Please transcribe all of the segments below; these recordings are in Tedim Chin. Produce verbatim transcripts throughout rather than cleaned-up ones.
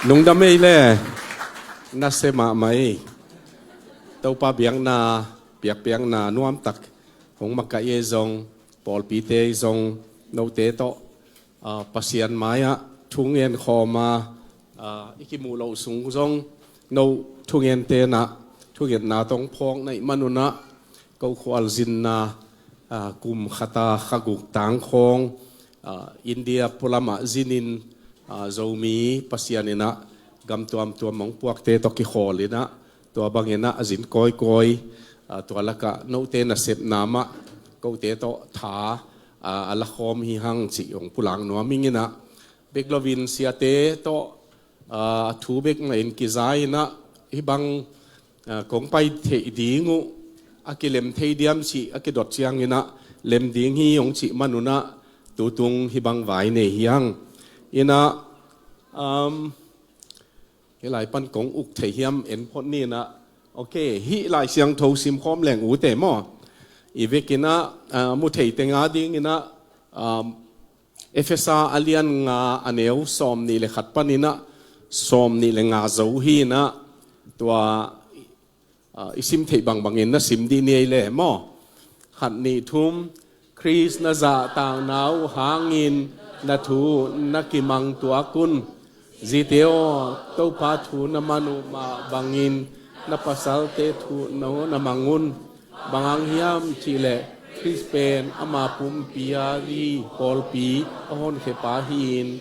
Lungdam ei le. Nasia mahmah ei. Topa biakna, biakpiakna nuamtak hong makaih ei zong, pawlpite ei zong, note tawh, ah, Pasian mai-ah thungen khawm a, ah, i kimuh loh sung zong, no thungente nah, thungetna tawh hong phawk na ih manun ah, ko khualzinna, ah, kum khat a kha guk tang khawng, ah, India pualamah zinin, ah, Zomi Pasian in ah gam tuamtuam hong puakte tawh kikhawl in ah, tua bangin ah a zin kawikawi, ah, tua lakah note nasepna mah kote tawh tha, ah, a la khawm hi hang cih hong pulak nuam ing in ah, bek loin siate tawh, ah, thu bek mah in kiza in ah, hih bang, ah, kong pai theih ding uh, a kilem thei diam cih a kidot ciangin ah, lem ding hi hong cih manun ah, tutung hih bang vai nei hi hang. In ah, um, hih lai pan kong uk thei hiam en phot ni in ah, ok, hih Lai Siangtho sim khawm leng ute maw. I vekin ah, ah, mu thei teng a dingin ah, um, Efesa a lian nga a neu sawm nih le khat panin ah sawm nih le nga zo hi in ah, tua, ah, i sim theih bangbangin na sim dih ni ei le maw. Khat nih thum. Khrist na zahtakna uh hangin na thu na kimang tuak un. Zite aw, Topa thu na man uh mah bangin na pasalte thu na, na mang un. Bang hang hiam cihleh Khrist pen ama pumpi a zi pawlpi a honkhiapa hi-in,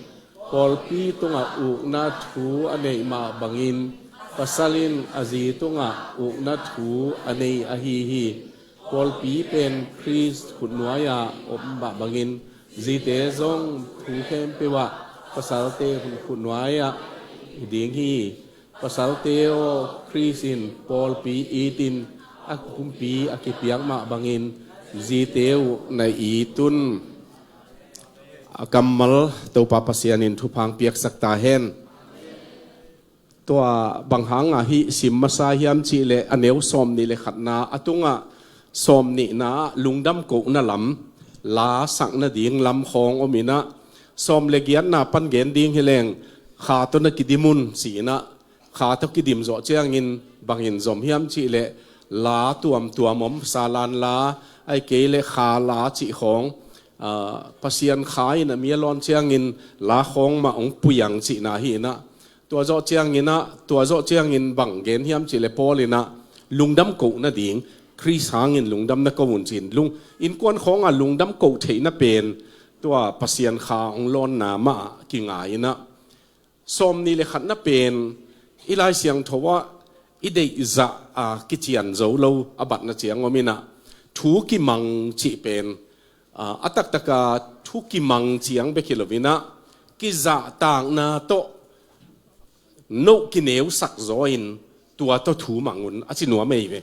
pawlpi tungah ukna thu a neih mah bangin, pasal in a zi tungah ukna thu a nei ahi hi. Pawlpi pen Khrist khutnuai-ah om mah bangin, zite zong thu khempeuh ah pasalte khutnuai-ah hi ding hi. Pasalte aw, Khrist in pawlpi itin a pumpi a kipiak mah bangin, zite uh na it un. A kammal Topa Pasian in thupha hong piaksak ta hen. Tua bang hangah hih sim masa hiam cihleh a neu sawm nih le khatna a tungah sawm nihna ah lungdam kohna lam, la sak nading lam khawng om in ah, sawm le giatna pan gen ding hi leng, kha tawh na kidim un ci in ah, kha tawh kidim zawh ciangin bangin zom hiam cihleh, la tuamtuam om, salan la, ahih kei leh kha la cih khawng, ah, Pasian kha in a mi a lawn ciangin la khawng mah hong pui ang cihna hi in ah, tua zawh ciangin ah, tua zawh ciangin bang gen hiam cihleh Paul in ah, lungdam koh nading, Khrist hangin lungdam na ko un ci-in, lung, innkuan khawngah lungdam koh theihna pen tua Pasian kha hong lawnna mah kinga in ah, sawm nih le khatna pen i Lai Siangtho ah i deihzah a kician zo lo a batna ciang om in ah, thu kimang cih pen, ah, a taktaka thu kimang ciang bek hi lo in ah, kizahtakna tawh no kineusak zaw in tua tawh thu mang un a ci nuam ei ve.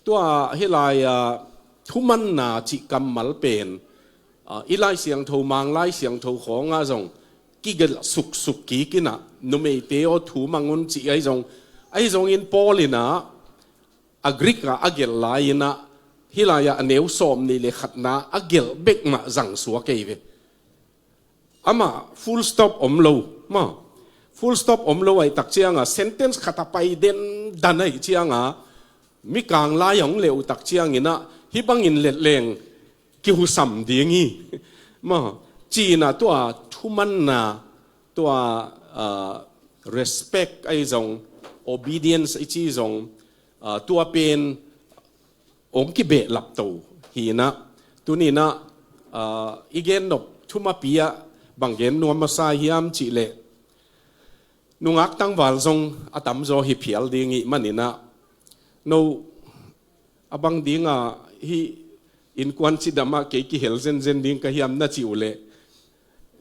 Tua hih lai-ah thumanna cih kammal pen, ah, i Lai Siangtho, Mang Lai Siangtho khawngah zong kigelh suksuk kik in ah, numeite aw thu mang un cih ahi zong, ahi zongin Paul in ah a Greek ah a gelh lai in ah, hih lai-ah a neu sawm nih le khatna a gelh bek mah zang suak ei ve. Amah full stop om lo maw. Full stop om lo ahih tak ciangah, sentence khat a pai dendan ahih ciangah, mikang lai a hong leh uh tak ciangin ah, hih bangin let leng kihusam ding hi maw, ci-in ah tua thumanna, tua, ah, respect ahi zong, obedience i ci zong, ah, tua pen hong kibehlap to hi in ah, tuni in ah, ah, i gen nop thumapi ah bang gen nuam masa hiam cihleh, nungak tangval zong a tamzaw hi phial ding ih manin ah, no a bang dingah hih innkuan cidam ah kei kihel zenzen ding ka hiam na cih uh leh,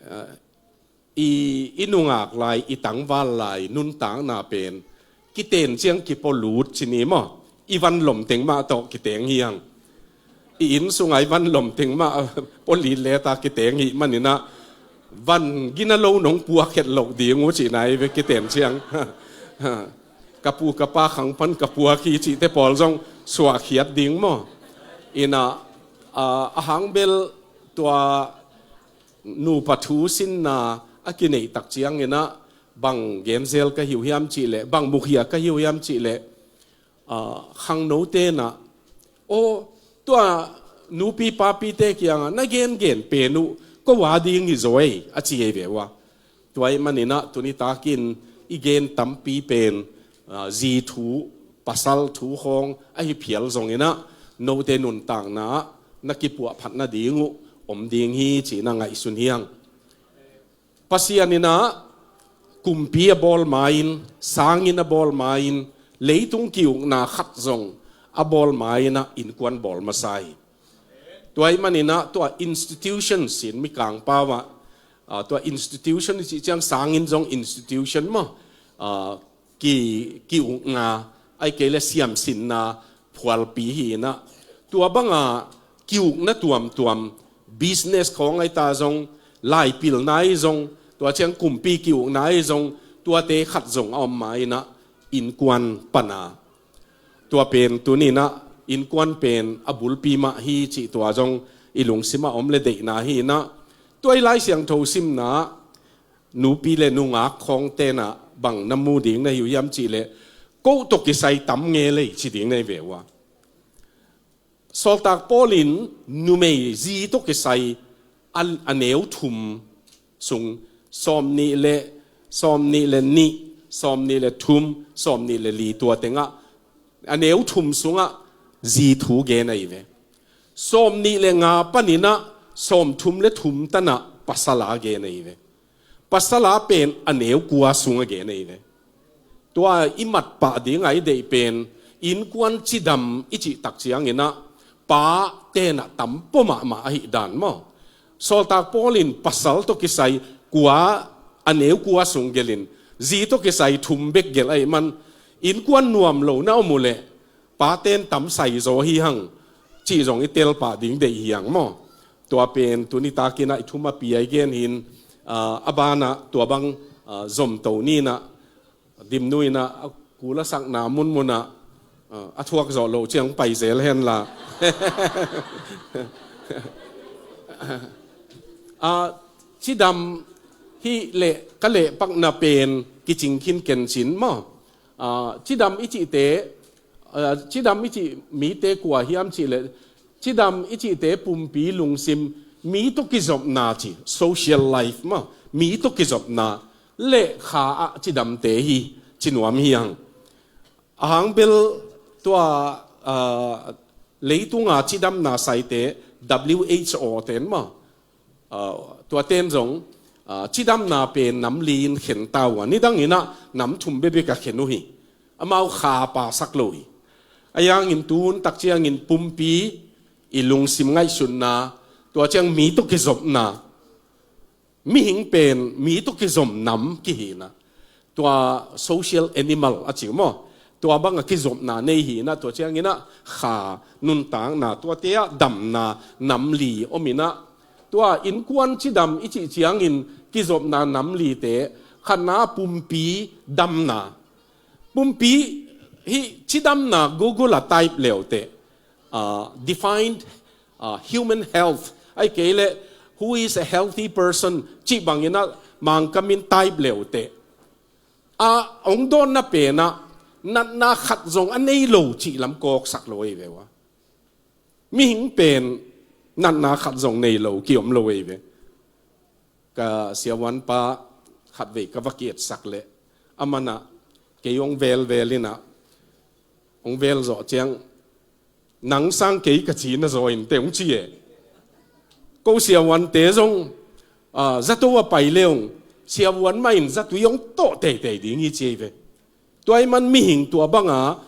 ah, i, i nungak lai, i tangval lai nuntakna pen kiten ciang kipua lut ci ni maw. I vanlom teng mah tawh kiteng hi hang. I inn sungah i vanlom teng mah pua lit leta kiteng hi manin ah, van gina lo nong puak het loh ding uh cihna hi ve kiten ciang. Ka pu ka pa khang pan ka puak hi cihte pawl zong suahkhiat ding maw. In ah, ah, a hang bel tua nupa thu sinna a kineih tak ciangin ah, Bang genzel ka hi uh hiam cih leh, bang mukhia ka hi uh hiam cih leh, ah, khangnote nah, aw, tua nupi papite kiangah na gengen pen uh ko a ding hi zaw ei, a ci ei ve uh a. Tua ahih manin ah tuni takin i gen tampi pen, ah, zi thu, pasal thu khawng ahi phial zongin ah note nuntakna ah na kipuahphat nading uh om ding hi cih na ngaihsun hi hang. Pasian in ah kumpi a bawl ma-in, sanginn a bawl ma-in, leitung ki-ukna khat zong a bawl ma-in ah innkuan bawl masa hi. Tua ahih manin ah tua institution sin Mikang pau ah, ah, tua institution i cih ciang sanginn zong institution maw, ah, ki, ki-ukna, ahih kei leh siamsinna phualpi hi in ah, tua banga ki-ukna tuamtuam, business khawng ahi ta zong, laipilna ahi zong, tua ciang kumpi ki-ukna ahi zong, tuate khat zong a om ma-in ah innkuan pan a. Tua pen tuni in ah innkuan pen a bulpi mah hi cih tua zong i lungsimah om le deihna hi in ah, tua i Lai Siangtho simna ah nupi le nungak khawngte nah bang na mu ding na hi uh hiam cih leh, ko tawh kisai tam nge lei ci ding na hi ve uh a. Sawltak Paul in numei zi tawh kisai a, a neu thum sung, sawmnih le, sawmnih le nih, sawmnih le thum, sawmnih le li, tua tengah a neu thum sungah zi thu gen ahi ve. Sawmnih le nga panin ah sawmthum le thum tan ah pasal a gen ahi ve. Pasal a pen a neu kua sung a gen ahi ve. Tua i mat pah ding a i deih pen, innkuan cidam i cih tak ciangin ah, pa ten ah tam pua mahmah ahih dan maw. Sawltak Paul in pasal tawh kisai kua, a neu kua sung gelh in, zi tawh kisai thum bek gelh ahih man, innkuan nuam lo na om uh leh, pa ten tam sai zaw hi hang, cih zong i tel pah ding deih hi hang maw. Tua pen tuni takin ah i thum a pi a i gen hi in, ah, a ban ah tua bang, ah, zomto ni in ah, Dimnu in ah a kul a sakna munmun ah, ah, a thuak zawh loh ciang pai zel hen la. Ah, cidam hi leh ka lehpakna pen kicing khin ken cin maw. Ah, cidam i cihte, ah, cidam i cih mite kua hiam cih leh, cidam i cihte pumpi lungsim, mi tawh kizopna ci, social life maw, mi tawh kizopna le kha ah cidamte hi ci nuam hi hang. A hang bel tua, ah, leitunga cidamna saite W H O ten maw, ah, tua ten zong, ah, cidamna pen nam li in khen ta uh a, nidang in ah nam thum bekbek a khen uh hi. Amau kha pasak lo hi. A hang in tun tak ciangin pumpi i lungsim ngaihsutna, tua ciang mi tawh kizopna, mihing pen mi tawh kizom nam kihi in ah, tua social animal a ci uh maw, tua banga kizopna nei hi in ah, tua ciangin ah kha, nuntakna, tuate ah damna nam li om in ah, tua innkuan cidam i cih ciangin kizopna nam lite, khatna pumpi damna. Pumpi hih cidamna Google ah type le uh teh, ah, defined, ah, human health, ahih kei leh who is a healthy person cih bangin ah Mangkam in type le uh teh, a hong dawnna pen ah natna khat zong a nei lo cih lam kawksak lo ahi ve uh a. Mihing pen natna khat zong nei lo, kiom lo ahi ve. Ka siavuanpa khatvei ka va kietsak leh, aman ah kei hong velvel in ah, hong vel zawh ciang, "Nang sang kei ka ci na zaw in teh," hong ci e. Ko siavuante zong, ah, zato a pai le hong, siavuan mah in zatui hong tawh teitei ding hi ci ahi ve. Tua ahih man mihing tua banga,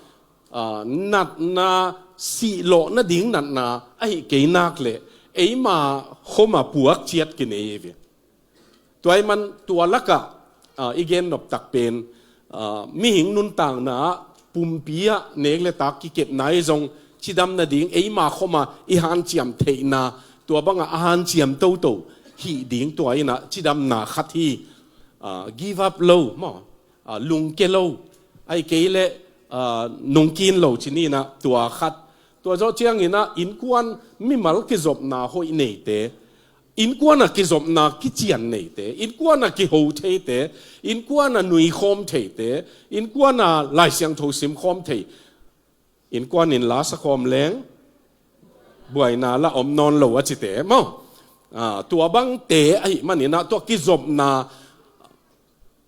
ah, natna, sihlawh nading natna ahih kei nak leh, eima khoma puak ciat kinei hi ve. Tua ahih man tua lakah, ah, i gen noptak pen, ah, mihing nuntakna ah, pumpi ah nek le tak kikepna i zong cidam nading eima khoma i hanciam theihna, tua banga a hanciam toto hih ding tua in ah cidamna khat hi. Ah, give up lo maw, ah, lungke lo, ahih kei leh, ah, nungkin lo ci ni in ah tua khat. Tua zawh ciangin ah innkuan mimal kizopna hoih neite, Innkuan a kizopna kician neite, innkuan a kiho theite, innkuan a nuikhawm theite, innkuan a Lai Siangtho simkhawm thei, innkuan in la sakhawm leng buaina la om nawn lo a cite maw? Ah, tua bangte ahih maninah tua kizopna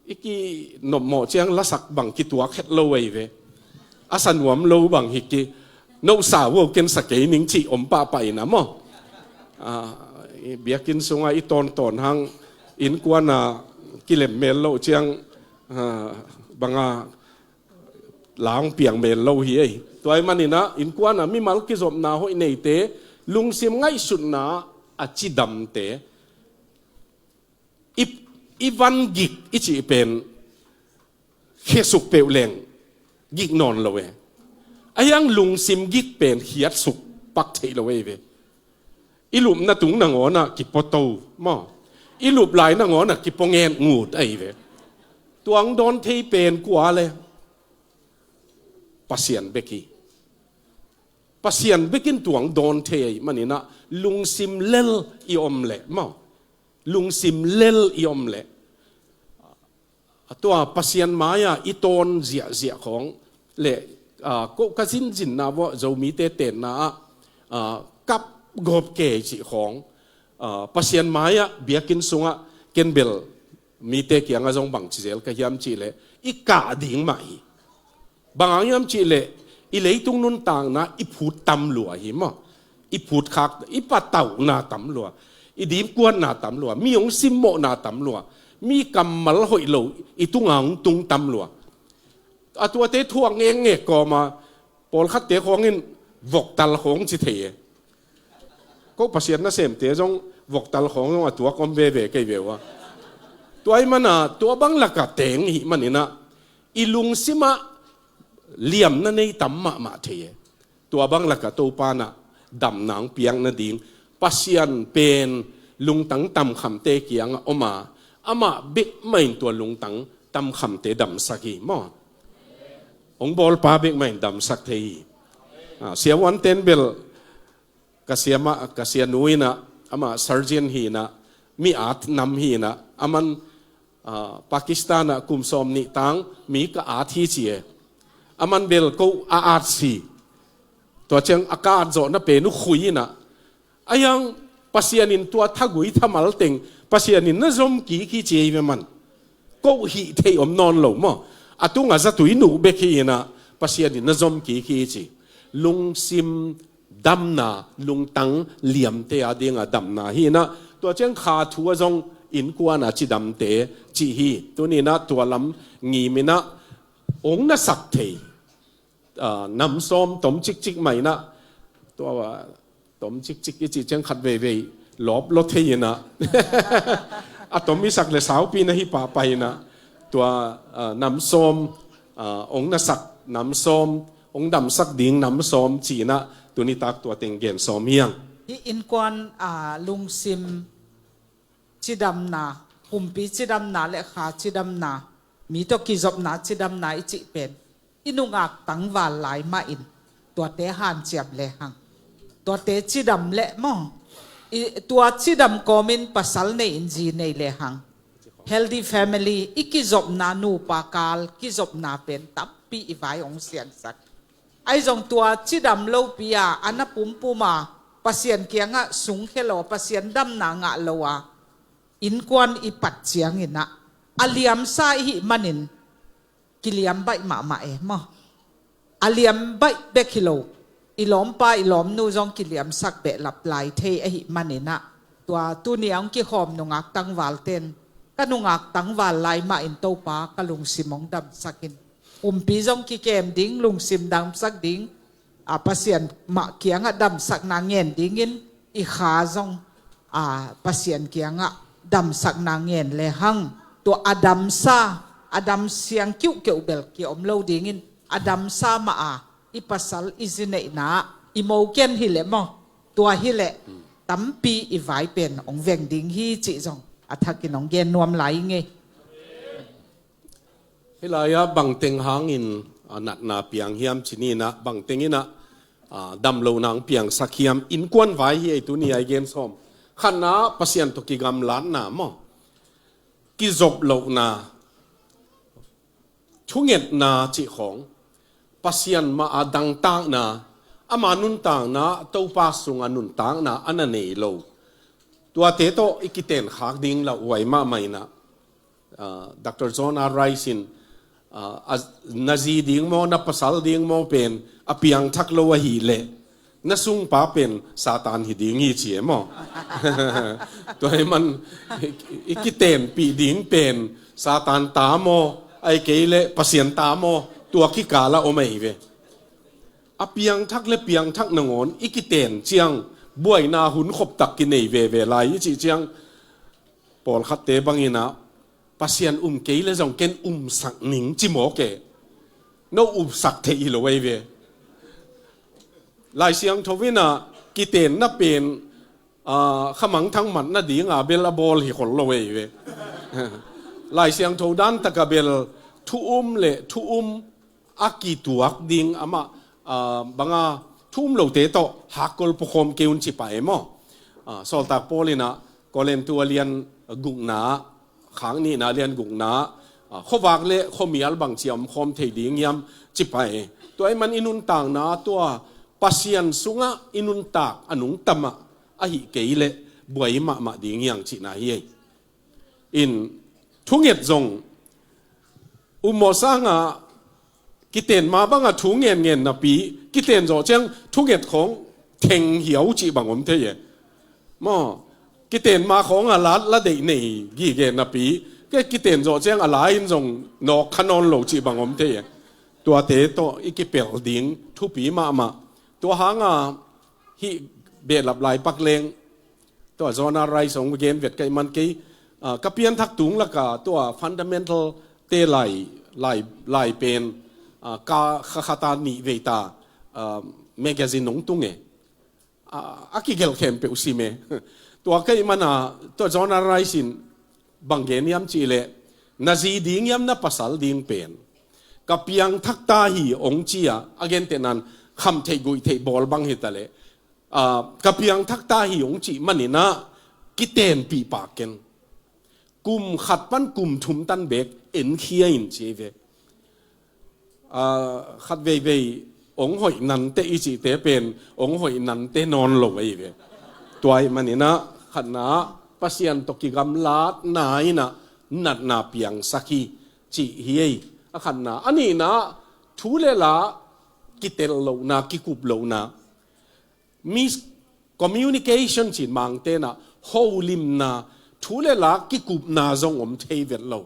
i kinopmawh ciang lasak bang kituak het lo ei ve. A sa nuam lo bang hi ki, nosa vo ken sa kei ning cih om pahpah ina maw? Ah, i biakinn sungah i tawntawn hang innkuan a kilem mel loh ciang, ah, banga la hong piang mel lo hi ei. Tua ahih maninah innkuan a mimal kizopna hoih neite, lungsim ngaihsutna a cidamte, i, i van gik i cih pen khiasuk peuh leng gik nawn lo e. A hiang lungsim gik pen khiatsuk pak theih lo ei ve. I lupna tung nangawnah kipaw to maw? I lup lai nangawnah kipaw ngen ngut ei ve. Tua hong dawn thei pen kua le? Pasian bek hi. Pasian bekin tua hong dawn thei ahih maninah lungsim lel i om leh maw? Lungsim lel i om leh, a tua Pasian mai-ah i tawn ziahziah khawng le, ah, ko ka zinzinna vawh Zomite tenna ah, ah, kap gawp kei cih khawng, ah, Pasian mai-ah biakinn sungah ken bel mite kiangah zong bangci zel ka hiam cih leh i kah ding mah hi. Bang hang hiam cih leh i leitung nuntakna i phut tam lua hi maw? I phut khak, i patauhna tam lua, i dipkuatna tam lua, mi hong simmawhna tam lua, mi kammal hoih lo i tunga hong tung tam lua. A tuate thuak ngekngek kawma pawlkhatte khawngin voktal khawng ci thei e. Ko Pasian nasemte zong voktal khawng zong a tuak om veve kei ve uh a. Tua ahih mana tua bang laka teng ihih maninah i lungsimah liamna nei tam mahmah thei e. Tua bang laka Topa nah damna hong piak nading Pasian pen lungtang tamkhamte kiangah om a, amah bek mah in tua lungtang tamkhamte damsak hi maw? Hong bawlpa bek mah in damsak thei hi. Ah, siavuanten bel ka siama, ka sianu inah, amah surgeon hi inah, mi at nam hi inah, aman, ah, Pakistan ah kum sawm nih tang mi ka at hi ci e. Aman bel ko a at si. Tua ciang a ka at zawhna pen uh khui inah, a hiang Pasian in tua thagui thamal teng Pasian in na zom kik hi ci ei ve man. Ko hih thei om nawn lo maw? A tunga zatui nuh bek hi inah Pasian in na zom kik hi ci. Lungsim damna, lungtang liamte a dinga damna hi inah, tua ciang kha thu a zong innkuan a cidamte cih hi. Tuni inah tua lam ngim inah hong nasak thei, ah, nam sawm tom cikcik mah inah, tua, ah, tom cikcik i cih ciang khat veivei lawp law thei inah a tom i sak le saupi na hi pahpah inah, tua, ah, nam sawm, ah, hong nasak nam sawm, hong damsak ding nam sawm ci inah tuni tak tua teng gen sawm hiang. Hih innkuan, ah, lungsim cidamna, pumpi cidamna le kha cidamna, mi tawh kizopna cidamna i cih pen i nungak tangval lai mahin tuate hanciam lehang, tuate cidam leh maw, i, tua cidam kawmin pasal nei in zi nei lehang, healthy family, i kizopna nupa kal kizopna pen tampi i vai hong siansak. Ahi zong tua cidam lopi a, a na pumpum a, Pasian kiangah sungkhia lo, Pasian damna ngah lo a, innkuan i pat ciang inah a liamsa ihih manin kiliam baih mahmah e maw? A liam baih bek hi lo, i lawmpa i lawmnu zong kiliamsak behlap lai thei ahih man inah, tua tuni a hong kikhawm nungak tangvalten, ka nungak tangval lai mah in Topa ka lungsim hong damsak in, pumpi zong kikem ding, lungsim damsak ding, a, Pasian mah kiangah damsakna ngen dingin, i kha zong, a, Pasian kiangah damsakna ngen lehang, tua a damsa, a dam siang kiuhkeuh bel kiom lo dingin, a damsa mah a, i pasal i zi neihna ah i mo ken hileh maw, tua hileh tampi i vai pen hong veng ding hi cih zong a thakin hong gen nuam lai i ngei. Hih lai-ah bangteng hangin, a, natna piang hiam ci ni inah, bangteng inah, a, damlohna hong piangsak hiam, innkuan vai hi ei tuni a i gen sawm. Khatna, Pasian tawh kigamlatna maw, kizop lohna, thungetna cih khawng, Pasian mah a dangtakna, ama nuntakna, Topa sunga nuntakna a na nei lo, tuate tawh i kiten khak ding lauhuai mahmah inah, ah, Doctor John R. Rice in, ah, a, na zi ding maw, na pasal ding maw pen a piangthak lo ahih leh na sungpa pen Satan hi ding hi ci e maw. Tua ahih man i, i kitenpih ding pen Satan ta maw, ahih kei leh Pasian ta maw, tua kikal ah om ahi ve. A piangthak le piangthak nangawn i kiten ciang buaina hun khoptak kinei veve lai i cih ciang, pawlkhatte bang inah Pasian um kei le zong ken umsak ning ci mawk e. No umsak theih hi lo ahi ve. Lai Siangtho inah kitenna pen, ah, khamangthang mat nadinga bel a bawl hi khol lo ahi ve. Lai Siangtho dan takah bel thu um le thu um a kituak ding amah, ah, banga thu um lote tawh hakkol puakhawm kei un ci pah e maw. Ah, Sawltak Paul inah Korintu a lian gukna, khak nihna lian gukna, ah, khuavak le khuamial bangci a omkhawm thei ding hiam ci pah e. Tua ahih man i nuntakna tua Pasian sungah i nuntak a nungta mah ahih kei leh buai mahmah ding hi hang cihna hi ei. In thunget zong ummawh sangah kiten ma bangah thu ngenngen napi, kiten zawh ciang thunget khawng theng hiau cih bang om thei e. Maw, kiten ma khawng a la, la deih nei gige napi, kei kiten zawh ciang a la in zong nawk kha nawn lo cih bang om thei e. Tuate tawh i kipelh ding thupi mahmah. Tua hanga hih behlap lai pak leng, tua John R. Rice hong gen vet ka hih man kei, ah, ka pianthak tung laka tua fundamental te lai, lai, lai pen, ah, ka kha khata nih vei ta, ah, magazine hong tung e. Ah, a kigelh khempeuh sim e. Tua ka hih mana tua John R. Rice in bang gen hiam cih leh, na zi ding hiam na pasal ding pen ka piangthak ta hi hong ci a, a gentehna in khamtheih guihtheih bawl bang hi ta leh, ah, ka piangthak ta hi hong cih maninah kitenpih pah ken. Kum khat pan kum thum tan beek enkhia in ci ve. Ah, khat veivei hong hoih nante i cihte pen hong hoih nante nawn lo ahi ve. Tua ahih maninah khatna, Pasian tawh kigamlatna inah natna piangsak hi cih hi ei. A khatna. A nihna, thu le la kitel lohna, kikup lohna. Miscommunication cin Mangte inah holimna, thu le la kikupna zong om thei vet lo.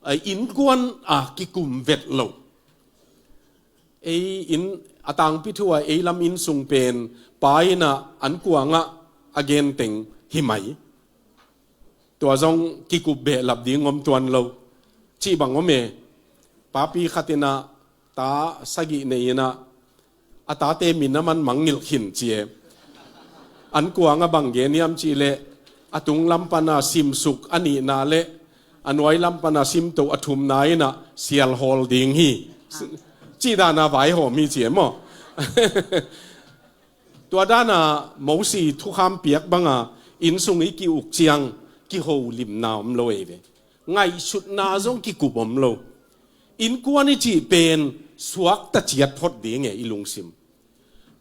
Ai, innkuan a kikum vet lo. Ei inn a tangpi thu a ei lam inn sung pen pa inah an kuangah a genteng hi mai. Tua zong kikup behlap ding om tuan lo cih bang om e. Papi khat inah ta sagih nei inah a tate min a man mangngilh khin ci e. An kuangah bang gen hiam cih leh, a tung lam pana simsuk a nihna le a nuai lam pana simtoh a thumna inah sial hawl ding hi cih dana vaihawm hi ci e maw. Tua dana Mosi thukham piak banga inn sung i ki-uk ciang kiholimna om lo ei ve. Ngaihsutna zong kikup om lo. Innkuan i cih pen suakta ciat phot ding e i lungsim.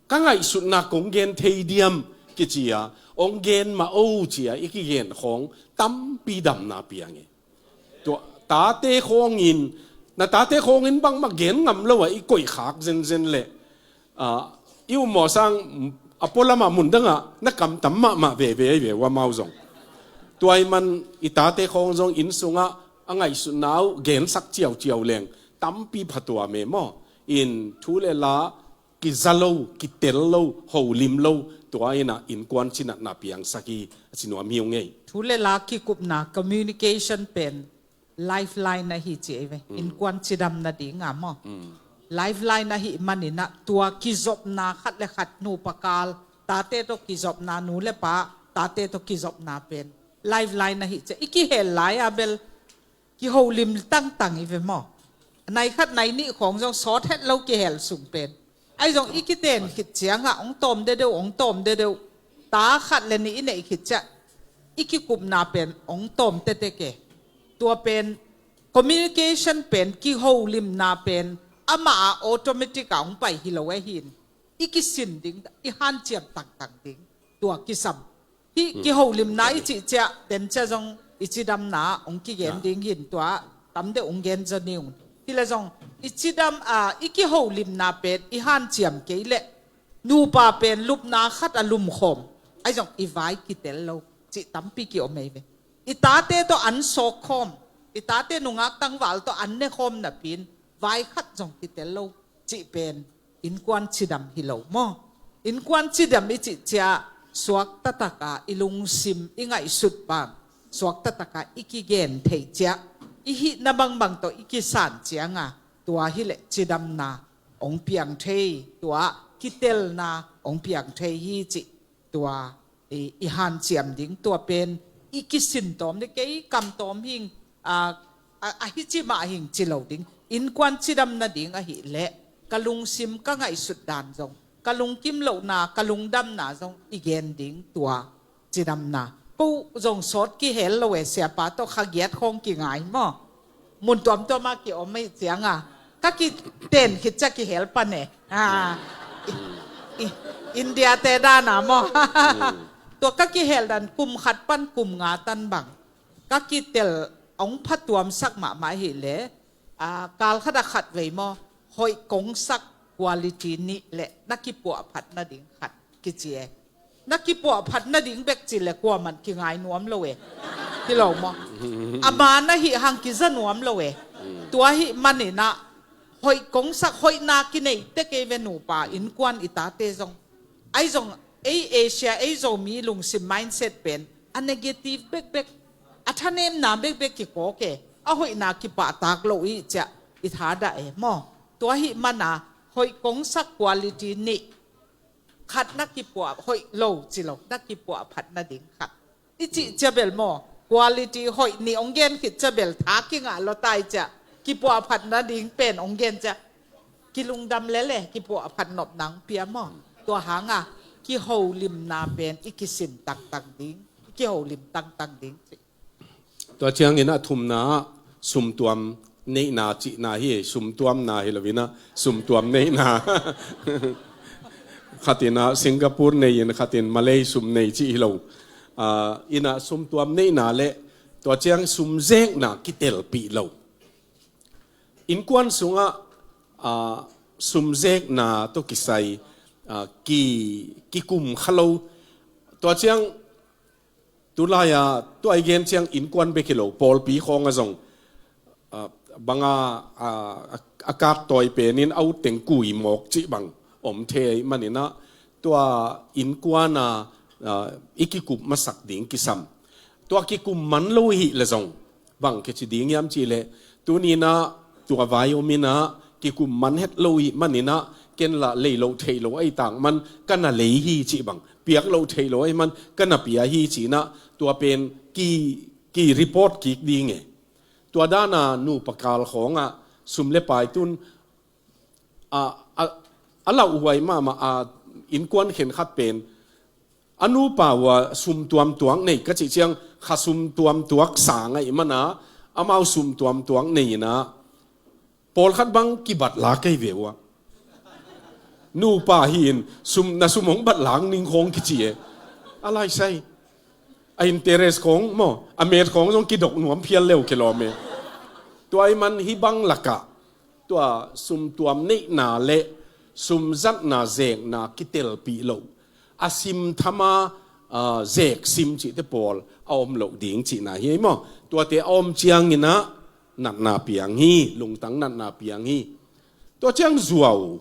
Ka ngaihsutna kong gen thei diam kici a, hong gen mah o ci a i kigen khawng tampi damna piang e. Tua tate khawngin, na tate khawngin bangmah gen ngam lo a i koih khak zenzen leh, ah, i ummawh sang a pualamah mundangah na kamtam mahmah veve ahi ve uh amau zong. Tua ahih man i tate khawng zong inn sungah a ngaihsutna uh gensak ciauciau leng tampi phatuam e maw. In thu le la kiza lo, kitel lo, holim lo, tua inah innkuan cinatna piangsak hi a ci nuam hi ung ei. Thu le la kikupna, communication pen lifeline ahi ci ei ve. Mm. Innkuan cidam nadinga maw. Mm. Lifeline ahih maninah tua kizopna khat le khat nupa kal, tate tawh kizopna, nu le pa tate tawh kizopna pen lifeline ahi ci a i kihel lai a bel kiholim tangtang i ve maw. Nai khat nai nih khawng zong sawt het lo kihel sung pen. Ahi zong i kiten khit ciangah hong tawm dedeuh, hong tawm dedeuh. Ta khat le nih i neih khit ciah i kikupna pen hong tawm tete ke. Tua pen communication pen kiholimna pen amah a automatic a hong pai hi lo e hin. I kisin ding, i hanciam tangtang ding. Tua kisam. Hih kiholimna i cih ciah, den ciah zong i cidamna hong kigen ding hin tua tam deuh hong gen zaw ni ung. Hi le zong i cidam a, i kiholimna pen i hanciam kei leh nupa pen lupna khat a lumkhawm. Ahi zong i vai kitel lo cih tampi kiom ei ve. I tate tawh an sawkkhawm, i tate nungak tangval tawh an nekhawm napi-in vai khat zong kitel lo cih pen innkuan cidam hi lo maw? Innkuan cidam i cih ciah suak taktak a i lungsim i ngaihsut bang, suak taktak a i kigen thei ciah, i hihna bangbang tawh i kisan ciang a, tua hi leh cidamna hong piang thei, tua kitelna hong piang thei hi cih tua i, i hanciam ding. Tua pen i kisin tawm ding, kei kam tawm hing, a, a, a hi ci mah hing ci lo ding. Innkuan cidam nading ahih leh ka lungsim ka ngaihsut dan zong, ka lungkim lohna, ka lungdamna zong i gen ding tua cidamna. Ko zong sawt kihel lo e, siapa tawh kha giat khawng kingai maw? Mun tuamtuam a kiom ahih ciang a, ka kiten khit ciah kihel pan e. A, i, i, India te dan a maw? Tua ka kihel dan kum khat pan kum nga tan bang ka kitel hong phatuamsak mahmah ahih leh, a, kal khat a khat vei maw, hoih kongsak quality nih leh na kipuahphat nading khat kici e. Na kipuahphat nading bek ci leh kuaman kingai nuam lo e. Hi lo maw? A man ahih hang kiza nuam lo e. Tua ahih manin ah hoih kongsak, hoihna kinei tek ei ve nupa, innkuan i tate zong. Ahi zong ei Asia, ei Zomi lungsim mindset pen a negative bekbek, a thanemna bekbek kikawk e. A hoihna kipahtak lo i hih ciah i thadah e maw? Tua ahih man a hoih kongsak quality nih, khat na kipuah, hoih lo ci lo, na kipuahphat nading khat i cih ciah bel maw, quality hoih nih hong gen khit ciah bel tha kingah lua ta i ciah, kipuahphat nading pen hong gen ciah, kilungdam lel e, kipuahphat nopna hong pia maw? Tua hang a kiholimna pen i kisin tangtang ding, i kiholim tangtang ding. Tua ciangin a thumna ah sumtuam neihna cihna hi, sumtuamna hi lo in ah sumtuam neihna. Khat in ah Singapore nei in khat in Malay sum nei cih hi lo. Ah, in ah sumtuam neihna leh tua ciang sumzekna kitelpih lo. Innkuan sungah, ah, sumzekna tawh kisai, ah, ki, kikum kha lo. Tua ciang tulai-a tua i gen ciang innkuan bek hi lo, pawlpi khawng ah zong, ah, bang a, ah, a, a kak tawi penin a ut teng kui mawk cih bang om thei ahih manin ah tua innkuan a, ah, i kikup masak ding kisam. Tua kikum man lo i hih leh zong bang kici ding hiam cih leh, tuni in ah tua vai om in ah kikum man het lo i hih manin ah ken lah lei loh theih loh ahih tak man ka na lei hi cih bang, piak loh theih loh ahih man ka na pia hi ci-in ah tua pen ki, ki report kik ding e. Tua dan a nupa kal khawng ah sum le pai tun, a, a, a lauhuai mahmah a innkuan khenkhat pen a nupa uh a sumtuam tuak nei ka cih ciang kha sumtuam tuak sang ahih man a amau sumtuam tuak nei in ah pawlkhat bang kibat la kei ve uh a. Nupa hi in sum, na sum hong bat lang ning khawng kici e. A laisai. A interest khawng maw, a met khawng zong kidok nuam phial leu kilawm e. Tua ahih man hih bang lakah tua sumtuam neihna le sumzatna zekna kitelpih lo, a simtham a, ah, zek sim cihte pawl a om loh ding cihna hi ei maw? Tuate a om ciangin ah natna piang hi, lungtang natna piang hi. Tua ciang zuau,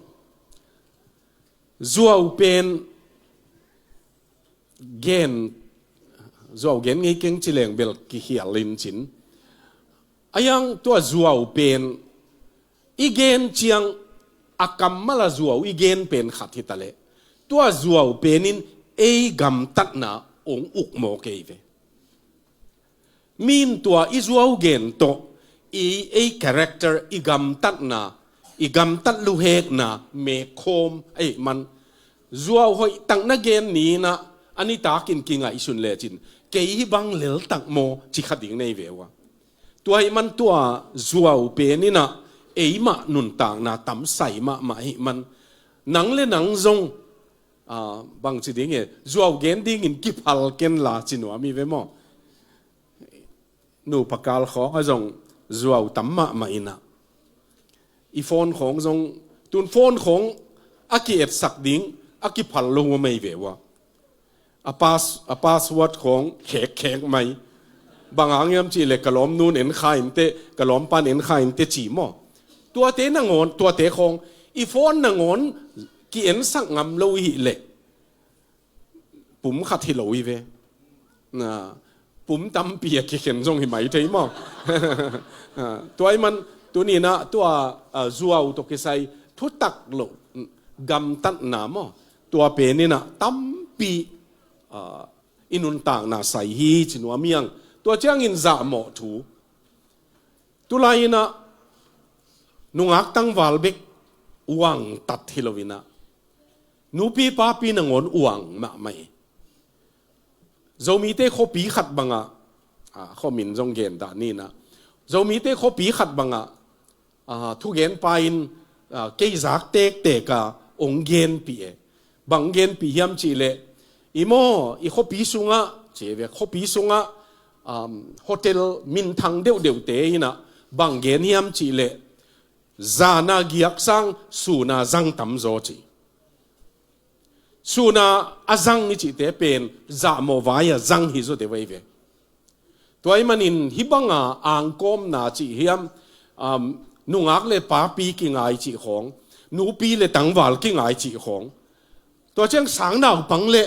zuau pen gen, zuau gen ngei keng ci leng bel kikhial in cin. A hiang tua zuau pen i gen ciang a kammal a zuau i gen pen khat hi ta leh, tua zuau pen in ei gamtatna hong uk mawk ei ve. Mi in tua i zuau gen tawh i, ei character, i gamtatna, i gamtat luhekna mekhawm ahih man, zuau hoih tak na gen ni in ah a nitakin kingaihsun lecin, kei hih bang leltak maw, ci kha ding nei ve uh a. Tua ahih man tua zuau pen in ah eimah nuntakna tamsai mahmah ahih man, nang le nang zong, ah, bangci ding e, zuau gen dingin kiphal ken la ci nuam hi ve maw. Nupa kal khawng ah zong zuau tam mahmah in ah, i phone khawng zong, tun phone khawng a ki-etsak ding a kiphal lo uh a, mei ve uh a. A pass-, a password khawng khekkhek mai. Bang hang hiam cih leh ka lawmnu'n en kha inteh, ka lawmpa'n en kha inteh ci maw. Tuate nangawn, tuate khawng, i phone nangawn ki-ensak ngam lo i hih leh pum khat hi lo hi ve. Na, pum tampi a kikhen zong hi mai thei maw. Ah, tua ahih man, tuni-in ah tua, ah, zuau tawh kisai thutak loh gamtatna maw, tua pen in ah tampi, ah, i nuntakna sai hi ci nuam hi hang. Tua ciangin zahmawh thu. Tulai in ah nungak tangval bek uangtat hi lo in ah, nupi papi nangawn uang mahmah hi. Zomite khuapi khat bang ah, ah, khuamin zong gen dah ni in ah, Zomite khuapi khat bang ah, ah, thugenpa in, ah, kei zak tektek a hong genpih e. Bang genpih hiam cih leh, i maw, i khuapi sungah, ci ve, khuapi sungah, um, hotel minthang deuhdeuhte in ah bang gen hiam cih leh, zan a giak sang sun a zang tam zaw ci. Sun a a zang i cihte pen zahmawh vai a zang hi zaw deuh ahi ve. Tua ahih manin hih bang a angkawmna cih hiam, um, nungak le papi kingai cih khawng, nupi le tangval kingai cih khawng, tua ciang sangnaupang le,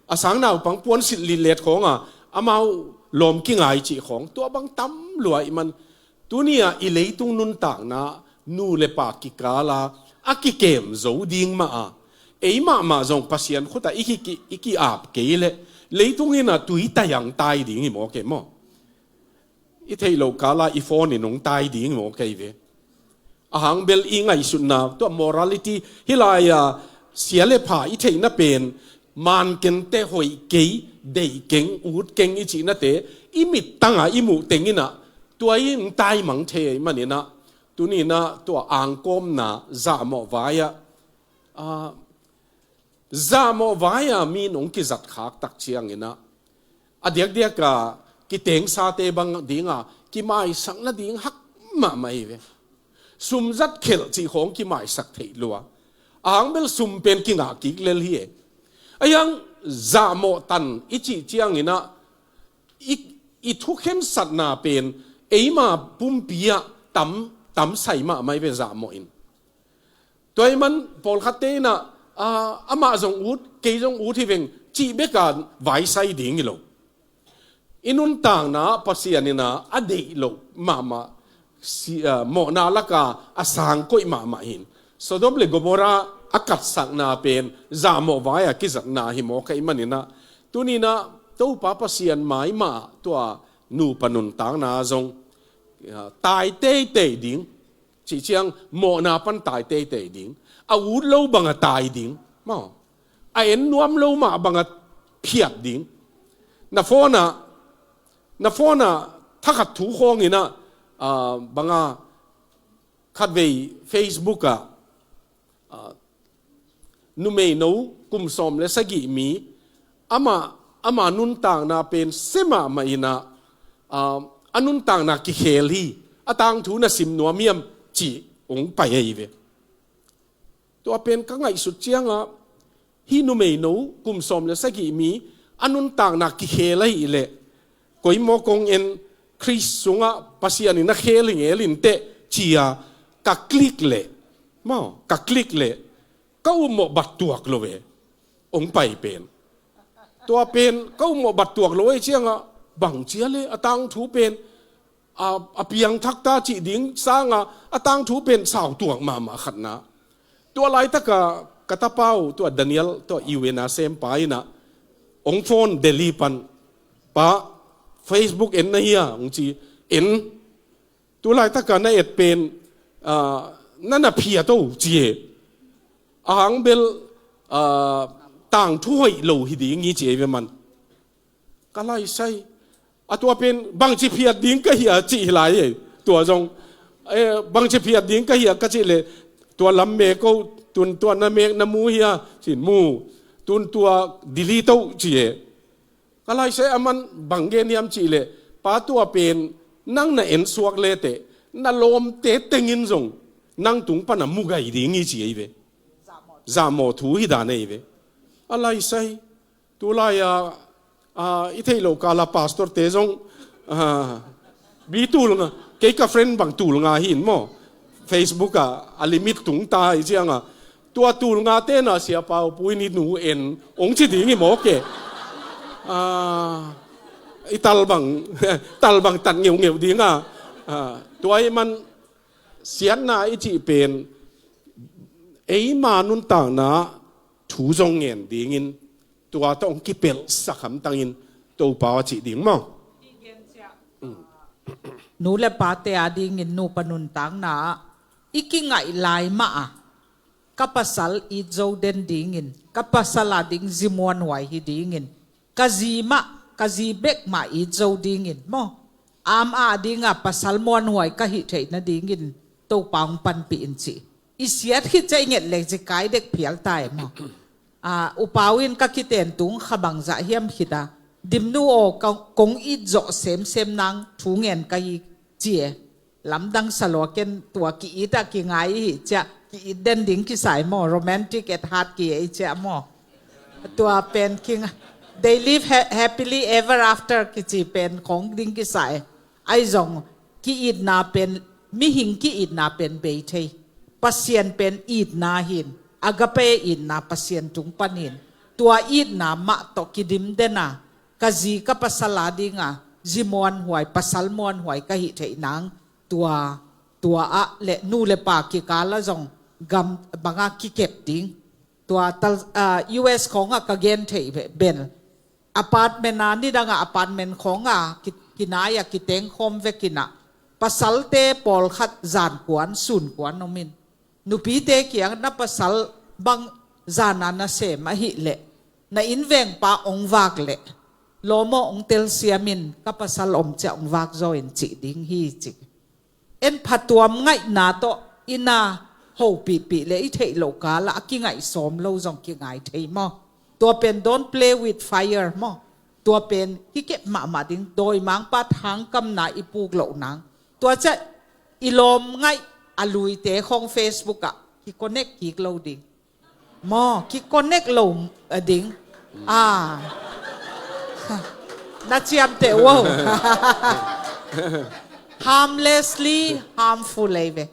a sangnaupang puansilh litlet khawng a, amau lawm kingai cih khawng, tua bang tam lua ahih man, tuni a i leitung nuntakna nu le pa kikal a, a kikem zo ding mah a, ei mahmah zong Pasian khut ah i ki, ki, i ki-ap kei leh, leitung in ah tui tayang tai ding hi maw kei maw. I theih loh kal a i phone in hong tai ding hi maw kei ve. A hang bel i ngaihsutna, tua morality, hih lai a sia le pha i theihna pen, man kenteh hoih kei, deih keng, ut keng i cihnate, i mittang a i muh teng in ah, tua in tai mang thei ahih man in ah, tuni in ah tua angkawmna, zahmawh vai ah, ah, zahmawh vai a mi in hong kizat khak tak ciang in ah, a diakdiak a kitengsate bang ding a kimaisak nading hak mahmah hi ve. Sum zat khelh cih khawng kimaisak theih lua. A hang bel sum pen kingah kik lel hi e. Ahi hang zahmawh tan i cih ciang in ah, i, i thukhensatna pen eima pumpi ah tam, tam sai mahmah hi ve zahmawh in. Tua ahih man pawlkhatte in ah, ah, amah zong ut, kei zong ut hi veng, cih bek a vaisai ding hi lo. I nuntakna Pasian in ah a deih loh mahmah, si, ah, mawhna lak a a sang koih mahmah hi in. Sodom le Gomorrah a katsakna pen zahmawh vai a kizatna hi mawk ahih man in ah, tuni in ah Topa Pasian mai mah tua nupa nuntakna zong, ah, tai teitei ding. Cih ciang mawhna pan tai teitei ding. A ut lo bang a tai ding. Maw. A en nuam lo mah bang a phiat ding. Na phone ah, na phone ah thakhat thu khawng in ah, ah, bang a khatvei Facebook ah, ah, numeino kum sawm le sagih mi, ama, ama nuntakna pen sia mahmah in ah, ah, a nuntakna kikhel hi, a tangthu na sim nuam hiam cih hong pai ahi ve. Tua pen ka ngaihsut ciang ah, hih numeino kum sawm le sagih mi, a nuntakna kikhel ahih leh, koi mawk hong en, Khrist sungah Pasian in a khel hi ngel inteh ci a ka click leh, maw, ka click leh, ka upmawh bat tuak lo ve, hong pai pen. Tua pen ka upmawh bat tuak lo ahih ciang ah, bang ci a leh a tangthu pen, a, a piangthak ta cih ding sang a, a tangthu pen sau tuak mahmah khatna. Tua laitak a ka tapa uh, tua Daniel, tua U N a sempa in ah, hong phone Delhi pan, "Pa, Facebook en na hia?" hong ci, "En." "Tu laitak a na et pen, ah, na na phiat o," ci e. A hang bel, ah, tangthu hoih lo hi ding hi ci ei ve man. Ka laisai. A tua pen bangci phiat ding ka hia cih hi lai ei. Tua zong, eh, bangci phiat ding ka hia ka cih leh, tua lam mek o, tun tua na mek na mu hia, cin mu. Tun tua delete o ci e. Ka laisai a man bang gen hiam cih leh, pa tua pen nang na en suak leteh, na lawmte tengin zong nang tung pana mu gai ding hi ci ei ve. Zahmawh thu hi dan ei ve. A laisai. Tulai-a, a, i theih loh kala pastorte zong, a, bi tul nga, kei ka friend bang tul nga hi in maw. Facebook ah a limit tung ta hi cianga, tua tul nga tena Sia Pau Pu in i nu en ong ci ding hi mawk e. A, i tal bang, tal bang tat ngeungeu dinga, a, tua i man siatna i cih pen eima nuntakna thu zong ngen dingin tua tawh hong kipelhsak hamtangin Topa aw a cih ding maw? Nu le pate a dingin nupa nuntakna ah i kingaih lai mah a, ka pasal it zo den dingin, ka pasal a ding zi muanhuai hi dingin, ka zi mah, ka zi bek mah it zo dingin maw? Ama dinga pasal muanhuai ka hih theih nadingin Topa hong panpih in ci. I siat khit ciah i nget leh zikai dek phial ta e maw? A, U Pau in ka kiten tung kha bangzah hiam khit a, Dimnu aw, ka, kong it zawh semsem nang thu ngen ka hi ci e. Lamdang sa lua ken tua ki-it a kingai i hih ciah ki-it den ding kisai maw, romantic at heart ki ei ciah maw? Tua pen kinga, they live ha-, happily ever after kici pen khong ding kisai. Ahi zong ki-itna pen, mihing ki-itna pen bei thei. Pasian pen itna hin, agape itna Pasian tung panin, tua itna mah tawh kidim dena, ka zi ka pasal a dinga zi muanhuai, pasal muanhuai ka hih theih nang, tua, tua ah le nu le pa kikala zong gam banga kikep ding. Tua tal, ah, U S khawngah ka gen theih be-, bel. Apartment a, nidangah apartment khawngah ki-, kinai-ah kitengkhawm vekinah, pasalte pawlkhat zankuan sunkuan omin, nupite kiang na pasal bang zana na sem ahih leh, na innvengpa ong vak leh, lawmaw ong telsiamin ka pasal om ciah ong vak zaw in cih ding hi cih. En phatuam ngaihna tawh i na hopihpih le i theih loh kala a kingaih sawm lo zong kingai thei maw? Tua pen don't play with fire maw? Tua pen kikep mahmah ding, dawimangpa thangkamna i puk loh nang. Tua ciah i lawm ngaih a luite khawng Facebook ah ki-connect kik lo ding. Maw, ki-connect lo, a ding. Ah. Na ciamteh uh. Harmlessly harmful ei ve.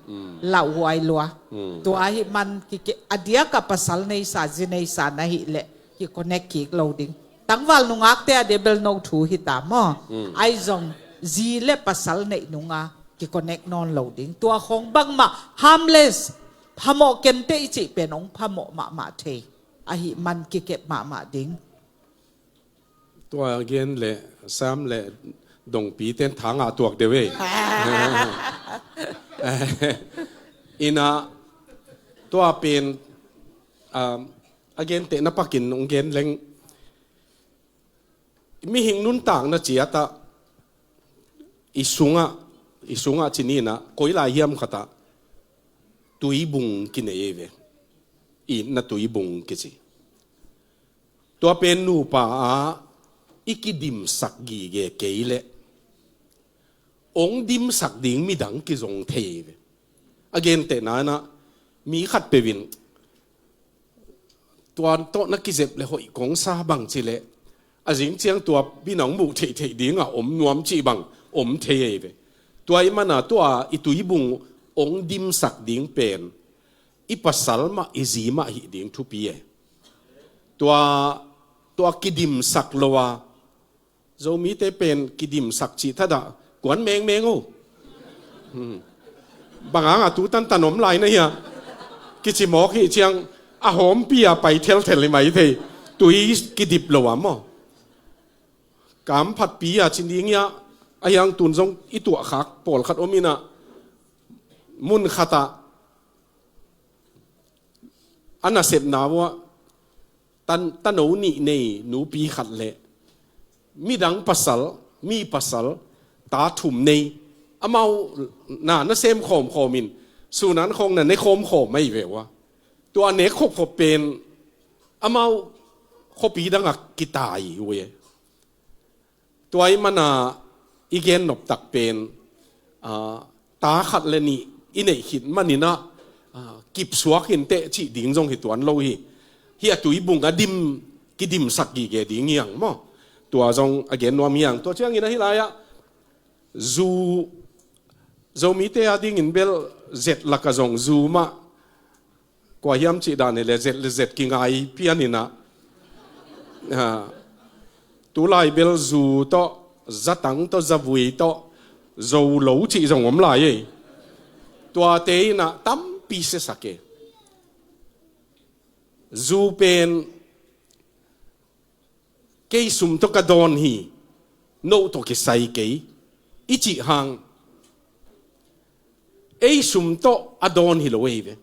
Lauhuai lua. Tua ahih man kike-, a diaka pasal neisa, zi neisa na hih leh ki-connect kik lo ding. Tangval nungakte a dia bel no thu hita maw. Ahi zong zi le pasal neih nunga ki-connect nawn lo ding. Tua khawng bangmah harmless, phamawh kenteh i cih pen hong phamawh mahmah thei. Ahih man kikep mahmah ding. Tua gen le Sam le Dongpi ten thangah tuak deuh ei. Ina tua pen, um, a genteh na pakin hong gen leng. Mihing nuntakna ciatah i sungah, i sungah cininah koi lai hiam khatah tuibung kinei ei ve. Itna tuibung kici. Tua pen nupa ah i kidimsak gige kei leh ong dimsak ding midang kizong thei ei ve. A gentehna inah mi khat peuh in tua tawh na kizep le hoih kong sa bang cileh a zing ciang tua bina hong muh theihtheih dinga om nuam cih bang om thei ei ve. Tua i mana tua i tuibung ong dimsak ding pen i pasal mah i zi mah hih ding thupi e. Tua, tua kidimsak lo a Zomite pen kidimsak cih thadah kuan mengmeng o. Hmm. Banganga tu tantan om lai na hia. Kici mawk hih ciang a hawmpi a pai thelthel hi mai thei. Tui kidip lo a maw. Kamphatpi a ci ding hia. A hiang tun zong i tuahkhak pawlkhat om inah mun khatah a nasepna uah tan, tano nih nei nupi khat le midang pasal, mi pasal, ta thum nei, amau na, na sem khawmkhawm in, sunan khawng na ne khawmkhawm ahi ve ua. Tua nek khopkhop pen amau khuapi dangah kitai uh e. Tua i mana i gen noptak pen, ah, ta khat le nih i neih khit maninah, ah, kipsuak inteh cih ding zong hi tuan lo hi. Hi a tuibung a dim, kidimsak gige ding hiang maw. Tua zong a gen nuam hiang. Tua ciangin ahi lai-ah zu, Zomite a dingin bel zet laka zong zu mah kua hiam cih dan hi le zet le zet kingai pianinah. Ah, tulai bel zu tawh, zatang tawh, zavui tawh, zo lo cih zong om lai ei. Tuate inah tampi siasak e. Zu pen kei sum tawh ka dawn hi, no tawh kisai kei, i cih hang. Ei sum tawh a dawn hi lo ei ve.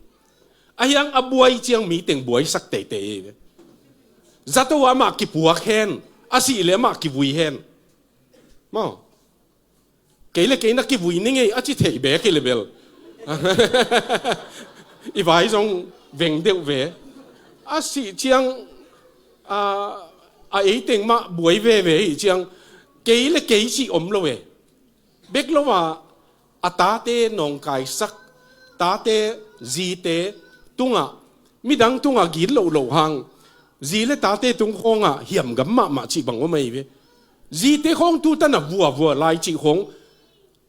Ahiang a buai ciang mi teng buaisak teitei ei ve. Zato amah kipuak hen, a sih le amah kivui hen. Maw. Kei le kei na kivui ni ngei a ci theih bek hi le bel. I vai zong veng deuh ve. A sih ciang, a, a ei teng mah buai veve hi ciang, kei le kei cih om lo e. Bek lo a, a tate nawngkaisak, tate, zite tungah, midang tungah git loh loh hang, zi le tate tung khawngah hiamgam mahmah cih bang om ahi ve. Zite khawng tutan a vuavua lai cih khawng,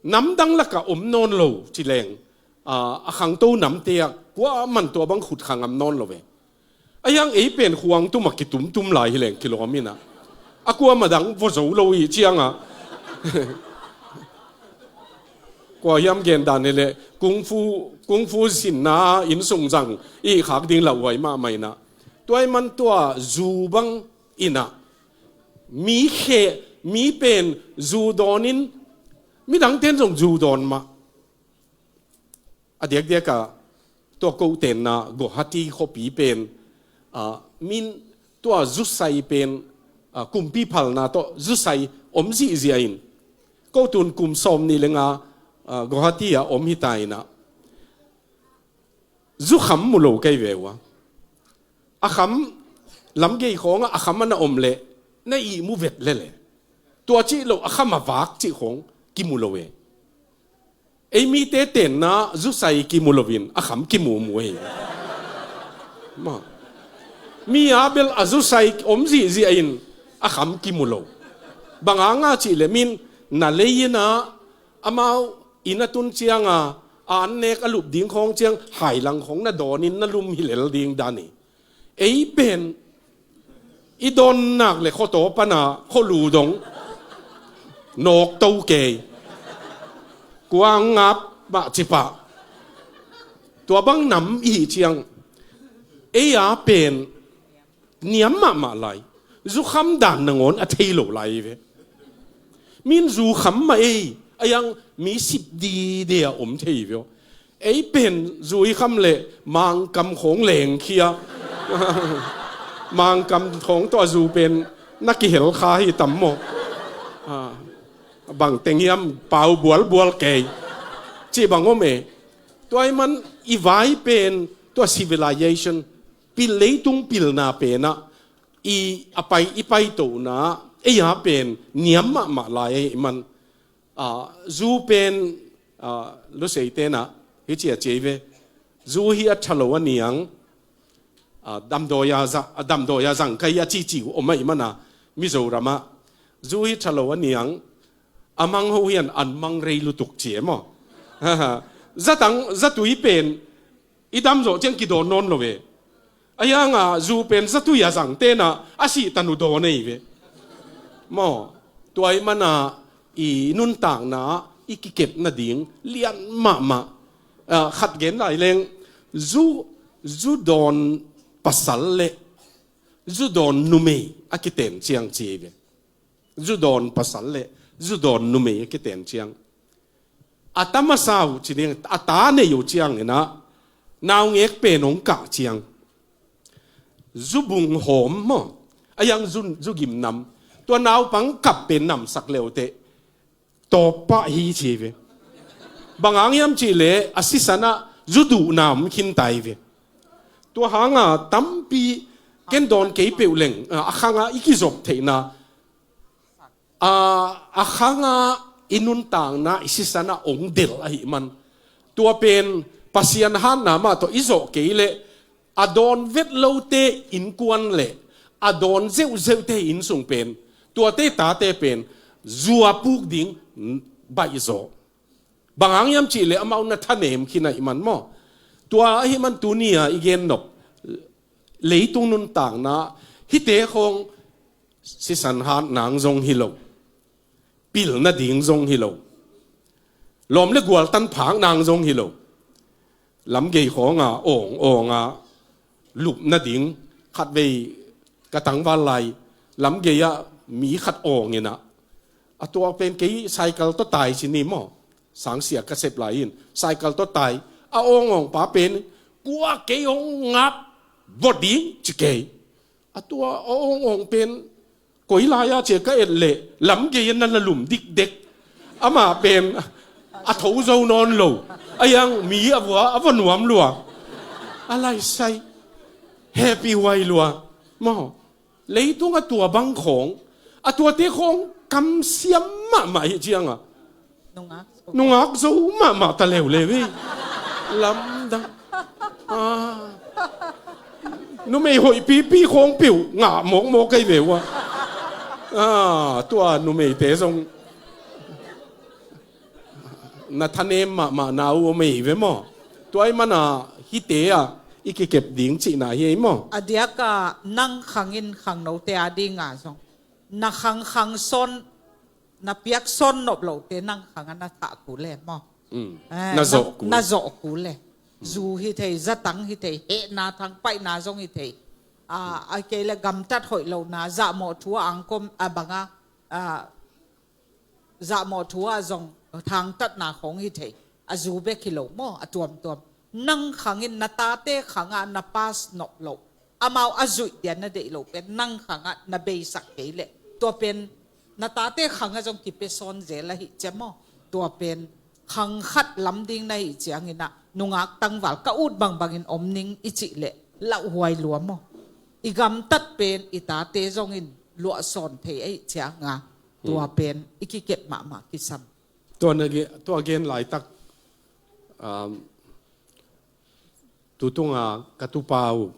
namdang lakah om nawn lo ci leng, a, a khangto namte ah kuaman tua bang khut kha ngam nawn lo ve. Ahiang ei pen khuang tumah kitumtum lai hi leng kilawm inah, a kuamah dang vua zo lo i ciangah. Kua hiam gen dan hi leh kung fu, kung fu sinna innsung zang i khak ding lauhuai mahmah inah. Tua i man tua zu bang inah, mi khe, mi pen zu dawnin, midangten zong zu dawn mah. A diakdiakah tua ko tenna Guwahati khuapi pen, ah, min tua zusai pen, ah, kumpi phalna tawh zusai om zihziah in, ko tun kum sawm nih le nga, ah, Guwahati ah om hi ta inah. Zukham mu lo kei ve ua. A kham lamgei khawngah a kham a na om leh na ih mu vet lele. Tua cih loh a kham a vak cih khawng kimu lo e. Ei mite tenna zusai kimu loin a kham kimu mu e. Ma. Mi a bel a zusai om zihziah in a kham kimu lo. Bang hanga cih leh min na lei inah amau inn a tun cianga a annek a lup ding khawng ciang hailang khawng na dawnin na lum hi lel ding dan hi. Ei pen i dawnnak le khuataw pana khualu dong nawk to kei. Kuang ngap mah cipah. Tua bang nam i hih ciang ei a pen niam mahmah lai. Zukham dan nangawn a thei lo lai ve. Min zukham mah ei, a yang mi sip dide a om thei ve aw. Ei pen zu i kham leh Mangkam khawng lengkhia. Mangkam khawng tawh a zu pen na kihel kha hi tam maw. Ah, bang teng hiam pau bualbual kei. Cih bang om e. Tua i man i vai pen tua civilization pil, leitung pilna penah i a pai, i paitona ei a pen niam mahmah lai ahi man. Ah, zu pen, ah, Lusei tenah hi cia cia i ve. Zu hi a ṭha lo a niang, ah, damdawi a za, a damdawi a zang kai a cici uh om ahi mana Mizoramah. Zu hi ṭha lo a niang, a mang ho hian an mang rei lutuk cia maw. Zatang, zatui pen i dam zawh ciang kidawn nawn lo ve. A hianga zu pen zatui a zang tenah a sihtan uh dawn ei ve. Maw, tua i mana i nuntakna i kikep nading lian mahmah. Ah, khat gen lai leng zu, zu dawn pasal le zu dawn numei a kiten ciang ci ei ve. Zu dawn pasal le zu dawn numei a kiten ciang a ta masa uh ci ding, a ta nei uh cianginah naungek pen hong kah ciang Zubung hawm maw, a yang zu, zugim nam, tua naupang kap pen namsak leuteh tawppah hi ci ve. Bang hang hiam cihleh a sisan ah zuduhna om khinta hi ve. Tua hanga tampi ken dawn kei peuh leng, a, a khanga i kizop theihna, a, a khanga i nuntakna i sisan ah ong delh ahih man, tua pen Pasian hatna mah tawh i zawh kei leh a dawn vet lote innkuan le a dawn zeuhzeuhte innsung pen, tuate tate pen zua puk ding baihzawh. Bang hang hiam cihleh amau na thanem khin ahih man maw. Tua ahih man tuni-a i gen nop leitung nuntakna hihte khawng sisan hat nang zong hi lo, pil nading zong hi lo, lawm le gual tan phak nang zong hi lo. Lamgei khawnga awng awnga lup nading khatvei ka tangval lai, lamgei ah mi khat awng inah, a tua pen kei cycle tawh tai ci ni maw, sangsia ka sep lai in cycle tawh tai, a awng awng pa pen kua kei hong ngap vawt ding ci kei. A tua a awng awng pen koi lai-a cia ka et leh lamgei a na la lum dikdek. Amah pen a tho zo nawn lo. A yang mi a vua a va nuam lua. A laisai happy huai lua. Maw, leitung a tua bang khawng, a tuate khawng kamsiam mahmah hi cianga. Nungak zo mahmah ta leuleu hi. Lamdang. Ah. Numei hoih pipi khawng piuh ngah mawkmawk kei ve uh a. Ah, tua numeite zong na thanem mahmah na uh om ei ve maw. Tua ahih mana hihte ah i kikep ding cihna hi ei maw. A diaka nang khangin khangnote a dinga zong na khang khang sawn, na piak sawn nop lote nang khanga na thah kul e maw? Mm. Eh, na zawh kul. Na zawh kul e. Mm. Zu hi thei, zatang hi thei, hehna thangpaihna zong hi thei. A, a kei le gamtat hoih lohna, zahmawh thu a angkom, a banga, a, zahmawh thu a zong thangtatna khawng hi thei. A zu bek hi lo maw, a tuamtuam. Nang khangin na tate khanga na pass nop loh, amau a zuih dia na deih loh pen nang khanga na beisak kei leh, tua pen na tate khanga zong kipia sawn zel ahi cia maw. Tua pen khang khat lam ding na hih cianginah nungak tangval ka ut bangbangin om ning i cih leh lauhuai lua maw. I gamtat pen i tate zongin luahsawn thei ahi cianga. Tua pen i kikep mahmah kisam. Tua na ge-, tua gen laitak, um, tutunga ka tupa uh,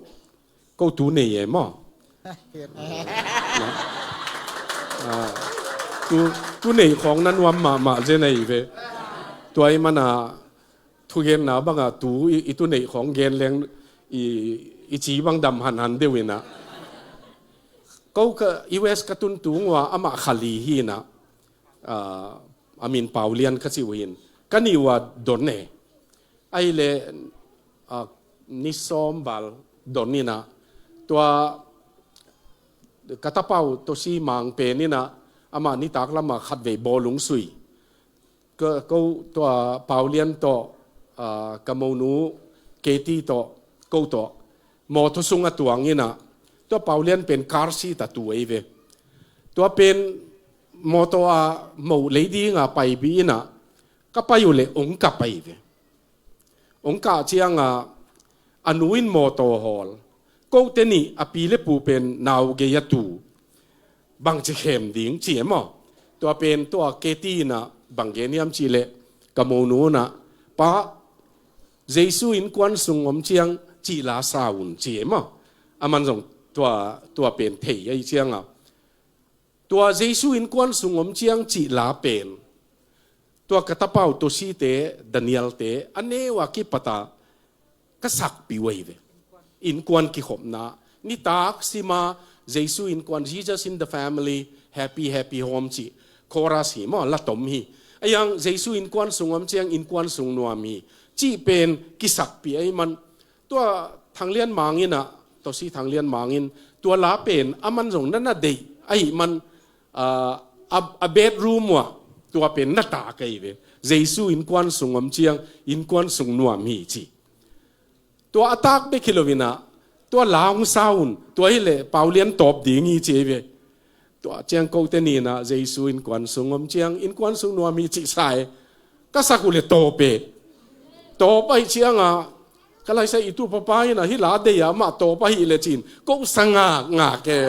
ko tu nei e maw? Ah, tu, tu nei khawng na nuam mahmah zen ahi ve. Tua ahih mana thugenna banga tu i, i tu nei khawng gen leng i, i ci bang dam hanhan deuh inah. Ko ka U S ka tun tung uh a amah kha li hi inah. Ah, a min Pau Lian ka cih uh hin. Ka nih uh a don e. Ahih leh, ah, ni sawm val don inah. Tua ka tapa uh Tosi Mang pen inah, amah nitak lama khatvei bawlung sui. Ka, ko tua Pau Lian tawh, ah, ka monu Katie tawh, ko tawh mawtaw sung a tuang inah, tua Pau Lian pen car seat a tu ei ve. Tua pen mawtaw a moh lei dinga paipih inah, ka pai uh leh ong kah pai ve. Ong kah cianga a nu in mawtaw hawl, kote nih a pi le pu pen nau gei a tu, bangci khem ding ci e maw. Tua pen tua Katie inah bang gen hiam cih leh, ka monu inah, pa, Jesu innkuan sung om ciang cihla sa un ci e maw. Aman zong tua, tua pen thei ahi cianga. Tua Jesu innkuan sung om ciang cihla pen, tua ka tapa uh Tosi te, Daniel te, a neu a kipata ka sakpih uh ahi ve. Innkuan kikhopna, nitak sima, Jesu innkuan, Jesus in the family, happy, happy home cih. Chorus hi maw, la tom hi. A yang Jesu innkuan sung om ciang innkuan sung nuam hi cih pen kisakpih ahih man. Tua Thang Lian Mang inah, Tosi Thang Lian Mang in, tua la pen aman zong na na deih ahih man, ah, a, a bedroom uh ah tua pen na tak ahi ve. Jesu innkuan sung om ciang innkuan sung nuam hi ci. Tua a tak bek hi lo inah, Tua la hong sa un, tua hileh Paulian tawp ding hi ci ei ve. Tua ciang kote nih in ah Jesu innkuan sung om ciang innkuan sung nuam hi cih sa e. Ka sak uh leh tawp e. Tawp ahih ciangah ka laisai i tu papa in ah hih la deih ah amah tawp ahih leh ci-in ko sa ngakngak e.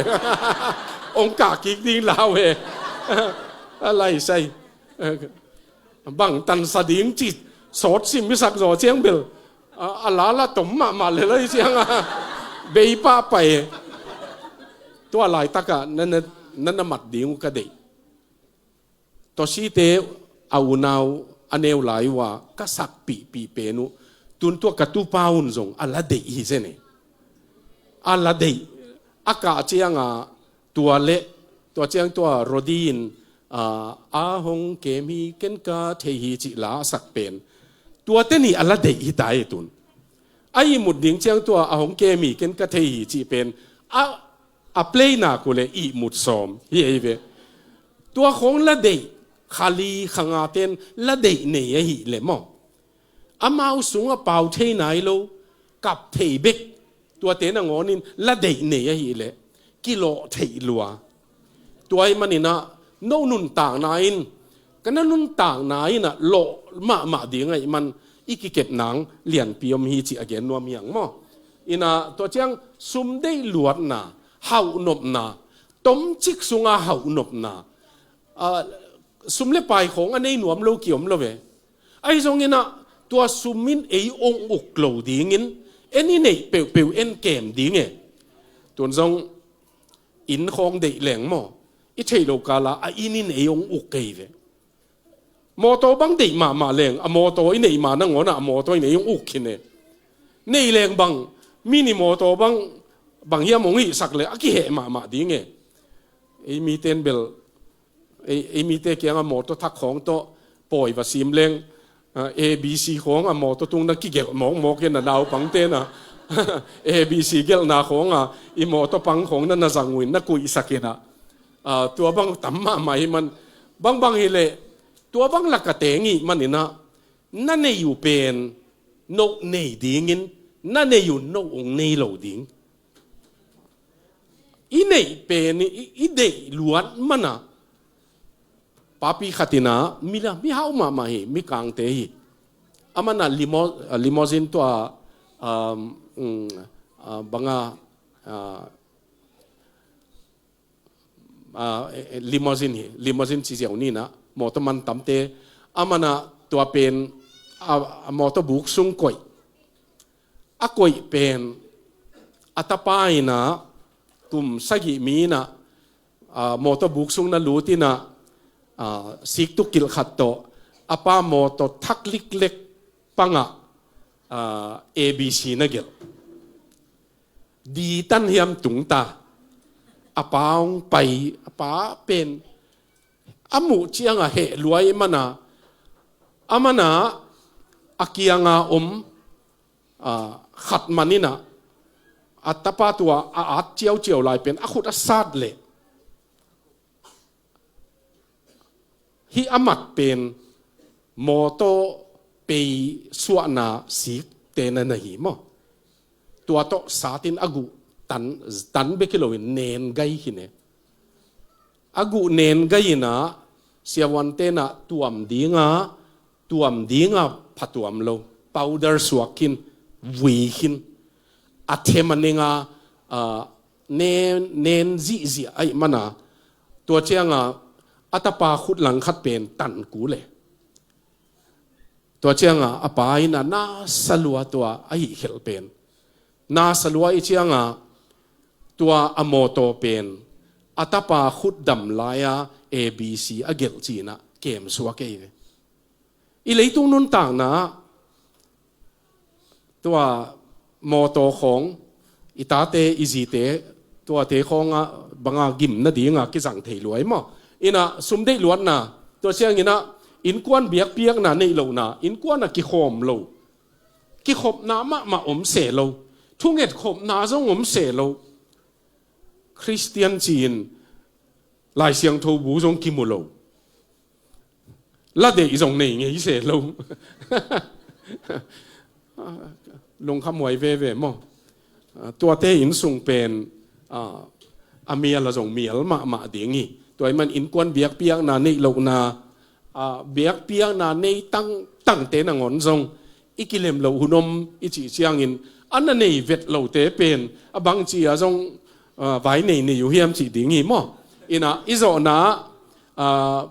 Hong kah kik ding la uh e. A laisai bang tansa ding ci sawt sim i sak zaw ciang bel a, a la la tom mahmah lel ahih ciangah bei pahpah e. Tua laitakah na, na, na, na mat ding uh ka deih. Tawsite a unau a neu lai uh a ka sakpihpih pen uh tun tua ka tupa un zong a la deih hi zen e. A la deih a kah ciangah tua leh tua ciang tua Rodi in a, a hong kem hi ken ka thei hi cih la a sak pen tuate nih a la deih hi ta e tun. A ihmut ding ciang tua a hong kem hi ken ka thei hi cih pen a, a play nak uh leh ihmut sawm hi ei ve. Tua khawng la deih kha li kha nga ten la deih nei ahih leh maw, amau sungah pau thei nai lo, kap thei bek, tuate nangawnin la deih nei ahih leh kilawh theih lua. Tua ahih manin ah no nuntakna in ka na nuntakna in ah lawh mahmah ding ahih man i kikep nang lianpi om hi cih a gen nuam hi hang maw. In ah tua ciang sum deih luatna, hauhnopna, tomcik sunga hauhnopna, a, sum le pai khawng a nei nuam lo ki-om lo ve. Ahi zongin ah tua sum in ei ong uk lo dingin en i neih peuhpeuh en kem ding e. Tun zong inn khawng deih leng maw, i theih lo kala a inn in ei ong uk kei ve. Mawtaw bang deih mahmah leng a mawtaw i neih ma nangawnah a mawtaw in ei ong uk khin e. Neih leng bang mini mawtaw bang bang hiam ong hihsak leh a kiheh mahmah ding e. Ei miten bel ei, ei mite kiangah mawtaw thak khawng tawh pawi va sim leng, a, A B C khawng a mawtaw tung na kigelh mawkmawk in a naupangte na A B C gelhna khawng a i mawtaw pang khawng na na zang uh in na kuihsak in ah, a, tua bang tam mahmah hi man bangbang hileh tua bang laka teng ih manin ah na nei uh pen no nei dingin na nei uh no ong nei lo ding. I neih pen i, i deih luat mana papi khat in ah mi la mi hau mahmah hi, mi kangte hi. Aman ah limo, limousine tua, um, um, uh, banga, uh, uh, limousine hi, limousine ci ziau ni nah, mawtaw man tamte. Aman ah tua pen a, a mawtaw buk sung koih. A koih pen a tapa in ah kum sagih mi in ah, a, mawtaw buk sung na lut in ah, a, siktuk kilh khat tawh a pa mawtaw thak liklek pangah, a, A B C na gelh. Di tan hiam tungta a pa hong pai, a pa pen a muh ciangah heh luai mana, a mana a kianga om, a, khat man in ah a tapa tua a at ciauciau lai pen a khut a sat leh hih a mat pen mawtaw pei suahna sikte na na hi maw? Tua tawh satin a guh tan, tan bek hi loin nen gai khin e. A guh nen gai in ah siavuante in ah tuam dinga, tuam dinga phatuam lo, powder suak khin, vui khin, a them a nenga, a, nen, nen zihziah ahih mana tua cianga a tapa khut langkhat pen tan kul e. Tua cianga a pa in ah nasa lua tua a hih khelh pen. Nasa lua i cianga tua a mawtaw pen a tapa khut dam lai-a A B C a gelh ci-in ah kem suak ei ve. I leitung nuntakna tua mawtaw khawng, i tate, i zite, tuate khawngah banga gim nadinga kizang thei luai maw? In ah sum deih luatna, tua ciangin ah innkuan biakpiakna neih lohna, innkuan a kikhawm lo, kikhopna mahmah om se lo, thunget khopna zong om se lo. Khristian ci-in Lai Siangtho bu zong kimu lo. La deih zong nei ngei se lo. Lungkham huai veve maw? Ah, tuate innsung pen, ah, a mial a zong mial mahmah ding hi. Tua ahih man innkuan biakpiakna neih lohna, ah, biakpiakna nei tangtangte nangawn zong i kilem loh hun om i cih ciangin, a na nei vet lote pen a bangci a zong, ah, vai nei nei uh hiam cih ding hi maw? Inah i zawhna, ah,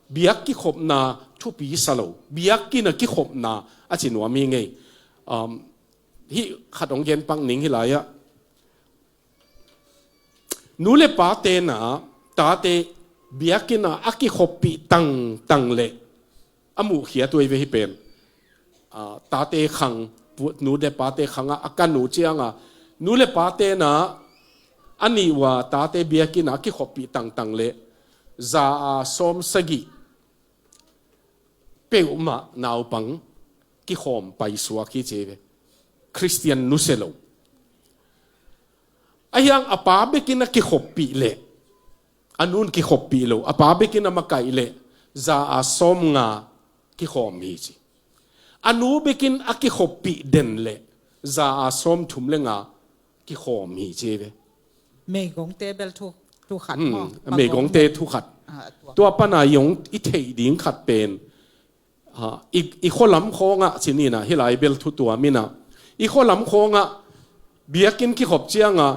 biak kikhopna thupi sa lo, biakinn a kikhopna a ci nuam hi ngei. Um, hih khat hong gen pak ning hi lai-ah. Nu le pate na, tate biakinn a a kikhoppih tangtang leh a muhkhiat uh hi ve hih pen. Ah, tate khang, pu-, nu le pate khang ah a kan uh ciang a, nu le pate na a nih uh a tate biakinn a a kikhoppih tangtang leh za a sawm sagih peuhmah naupang kikhawm paisuak hi ci hi ve. Khristian nusia lo. Ahi hang a pa bekin a kikhoppih leh, a nun kikhoppih lo, a pa bekin a makaih leh, za a sawmnga kikhawm hi ci. A nu bekin a kikhoppih den leh, za a sawmthum le nga kikhawm hi ci hi ve. Meigongte bel thu, thu khat maw? Hmm, meigongte thu khat. Ah, tua. Tua pana i hong i theih ding khat pen, ah, i, i khualam khawngah ci ni na, hih lai bel thu tuam inah. I khualam khawngah biakinn kikhop ciang a,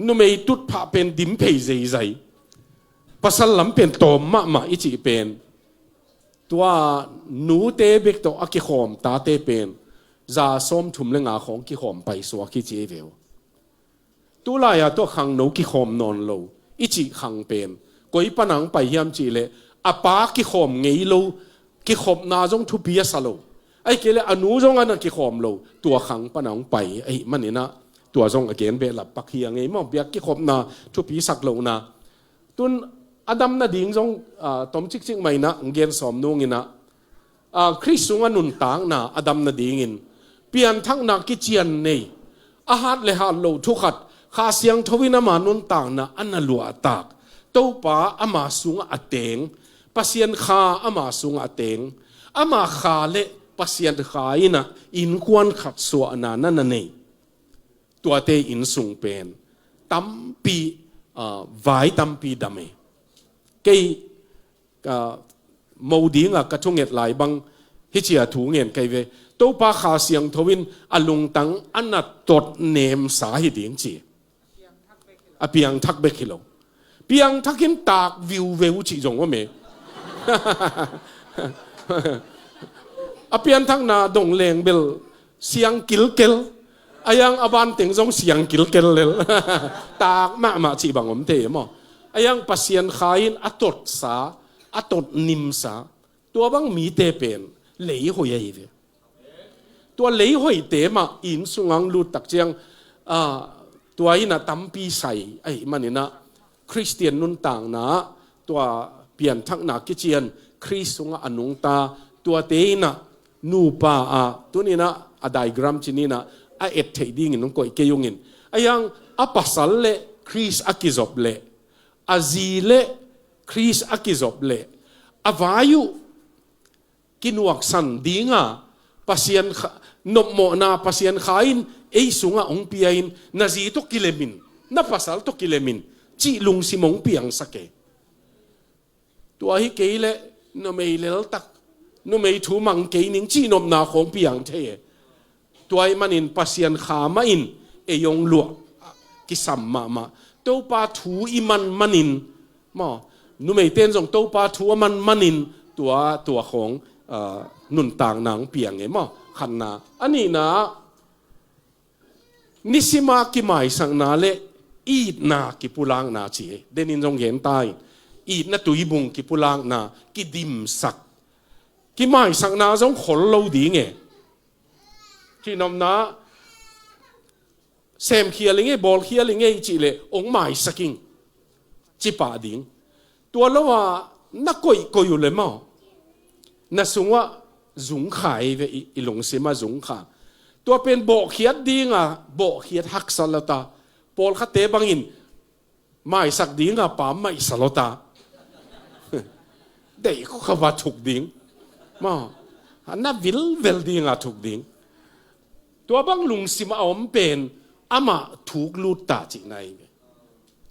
numei tutphah pen dim phei zeizai. Pasal lam pen tawm mahmah i cih pen. Tua nute bek tawh a kikhawm tate pen, za sawmthum le nga khawng kikhawm paisuak hi ci hi ve uh. Tulai-a tua khangno kikhawm nawn lo i cih khang pen koi pana hong pai hiam cih leh, a pa kikhawm ngei lo, kikhopna zong thupi a sa lo, ahih kei leh a nu zong a na kikhawm lo, tua khang pana hong pai ahih maninah, tua zong a gen behlap pak hi a ngei maw, biak kikhopna thupi sak lohna. Tun a dam nading zong, ah, tom cikcik mah inah hong gen sawm nung inah, ah, Khrist sungah nuntakna a dam nadingin pianthakna kician nei, a hat le hat loh thu khat, Kha Siangtho in ama nuntakna a na luahtak, Topa ama sungah a teng, Pasian Kha ama sungah a teng, ama Kha le Pasian Kha inah innkuan khat suahna na na nei. Tuate innsung pen tampi, ah, vai tampi dam e. Kei, ah, mo dinga ka thunget lai bang, hici-a thu ngen kei ve. Topa Kha Siangtho in a lungtang a na tot nemsa hi ding ci. A piangthak bek hi lo. Piangthakin tak viuveu cih zong om e. A pianthakna dong leng bel siang kilkel. A yang a banteng zong siang kilkel lel. Tak mahmah cih bang om thei maw? A yang Pasian Kha in a totsa, a tot nimsa, tua bang mite pen leihoi ahi ve. Tua leihoite mah inn sungah lut tak ciang, ah, tua inah tampi sai ahih maninah, Khristian nuntakna ah tua pianthakna kician, Khrist sungah a nungta, tuate inah nupa ah, tuninah a diagram ci ninah, a et theih dingin hong koih kei ungin. A yang a pasal le Khrist a kizop leh, a zi le Khrist a kizop leh, a vai uh kinuaksan dinga, Pasian Kha, nopmawhna Pasian Kha in ei sungah hong pia in, na zi tawh kilemin, na pasal tawh kilemin, cih lungsim hong piangsak e. Tua hi kei leh numei leltak, numei thu mang kei ning cih nopna khawng piang thei e. Tua ahih manin Pasian Kha mah in ei hong luah kisam mahmah. Topa thu i man manin, maw, numeite in zong Topa thu a man manin tua, tua khawng, ah, nuntakna hong piang e maw. Khatna. A nihna, nisima kimaisakna le itna kipulakna ci e. Denin zong gen ta in, itna tuibung kipulakna, kidimsak. Kimaisakna zong khol lo ding e. Cihnopna, semkhia ling e, bawlkhia ling e i cih leh hong maisak ing, ci pah ding. Tua lo a na koihkoih uh leh maw, na sungah zungkha hi ve, i, i lungsim ah zungkha. Tua pen bawhkhiat dinga, bawhkhiat haksa lo ta. Pawlkhatte bangin maisak dinga pam maihsa lo ta. Deih khawkha va thuk ding. Maw, a na vilvel dinga thuk ding. Tua bang lungsim a om pen Amah thuk lut ta cihna hi ve.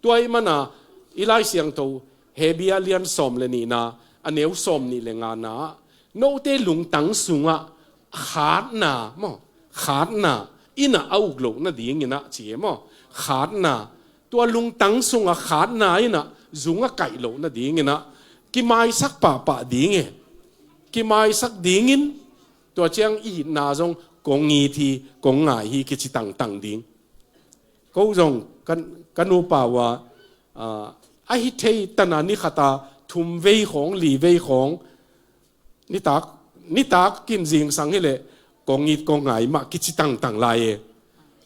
Tua ahih mana i Lai Siangtho Hebru a lian sawm le nihna, a neu sawm nih le ngana ah, note lungtang sungah khatna maw, khatna in ah a uk loh nadingin ah ci e maw, khatna, tua lungtang sungah khatna in ah zung a kaih loh nadingin ah kimaisak pahpah ding e. Kimaisak dingin, tua ciang i itna zong kong it hi, kong ngai hi kici tangtang ding. Ko zong ka, ka nupa uh a, ah, a hi thei tana ni khata thum vei khawng, li vei khawng, nitak, nitak kin zingsang hileh kong it kong ngai mah kici tangtang lai e.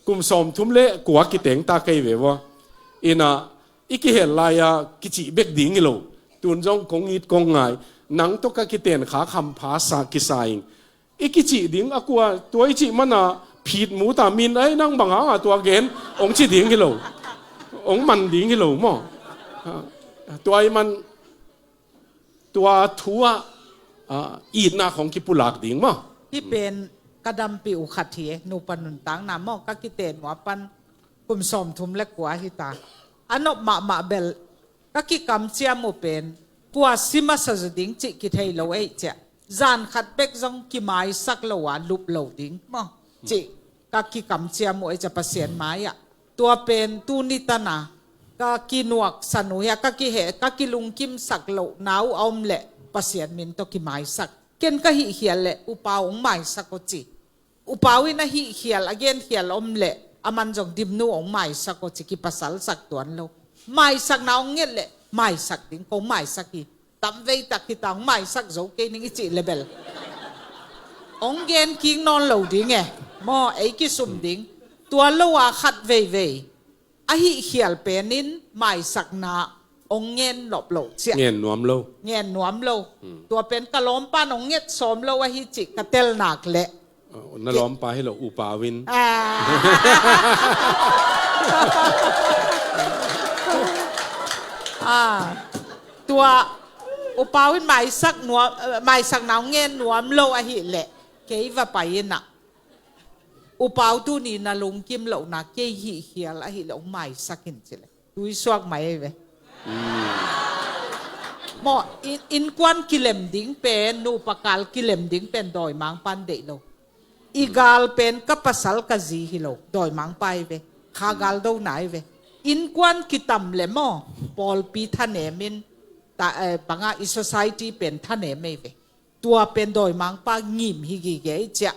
Kum sawmthum le kua kiteng ta kei ve vua. Ina i kihel lai-a kicih bek ding hi lo. Tun zong kong it kong ngai, nang tawh ka kiten kha khampha sa kisa ing. I kicih ding a kua, tua i cih mana phit mu ta min, ai, nang bang hanga tua gen, ong ci ding hi lo. Ong man ding hi lo maw. Tua i man, tua thu ah, ah, itna khong kipulak ding maw. Hi pen ka dampi uh khat hi e, nupa nuntakna maw, ka kiten uh a pan kum sawmthum le kua hi ta. A nop mahmah bel, ka kikamciam uh pen kua si masa zaw ding cih kithei lo ei ciah. Zan khat bek zong kimaisak lo a lup lo ding maw, cih ka kikamciam uh ei ciah Pasian mai-ah. Tua pen tuni tana ka kinuaksan uh hi a, ka kiheh, ka kilungkimsak lohna uh a om leh Pasian min tawh kimaisak. Ken ka hihkhial leh upa uh hong maisak aw ci. Upa uh in a hihkhial, a genkhial om leh a man zong Dimnu hong maisak aw ci, kipasalsak tuan lo. Maisakna hong nget leh maisak ding, kong maisak hi. Tamvei tak hi ta, hong maisak zo kei ning i cih le bel hong gen kik nawn lo ding e. Maw, ei kisum ding. Tua lo a khat veivei a hihkhial pen in maisakna hong ngen nop lo ciah. Ngen nuam lo. Ngen nuam lo. Tua pen ka lawmpa in hong nget sawm lo ahi cih ka tel nak leh. Oh, na lawmpa hi lo, upa uh in. Ah. Ah. Tua upa uh in maisak nuam, eh, maisakna hong ngen nuam lo ahih leh kei va pai in ah. Upa uh tuni na lungkim lohna kei hihkhial ahih leh hong maisak in ci leh tui suak mai ei ve. Maw, in, innkuan kilem ding pen, nupa kal kilem ding pen dawimangpa in deih lo. I gal pen ka pasal ka zi hi lo, dawimangpa ei ve. Kha gal dona ei ve. Innkuan kitam le maw, pawlpi thanem in, ta, eh, banga i society pen thanem ei ve. Tua pen dawimangpa ngim hi gige i ciah.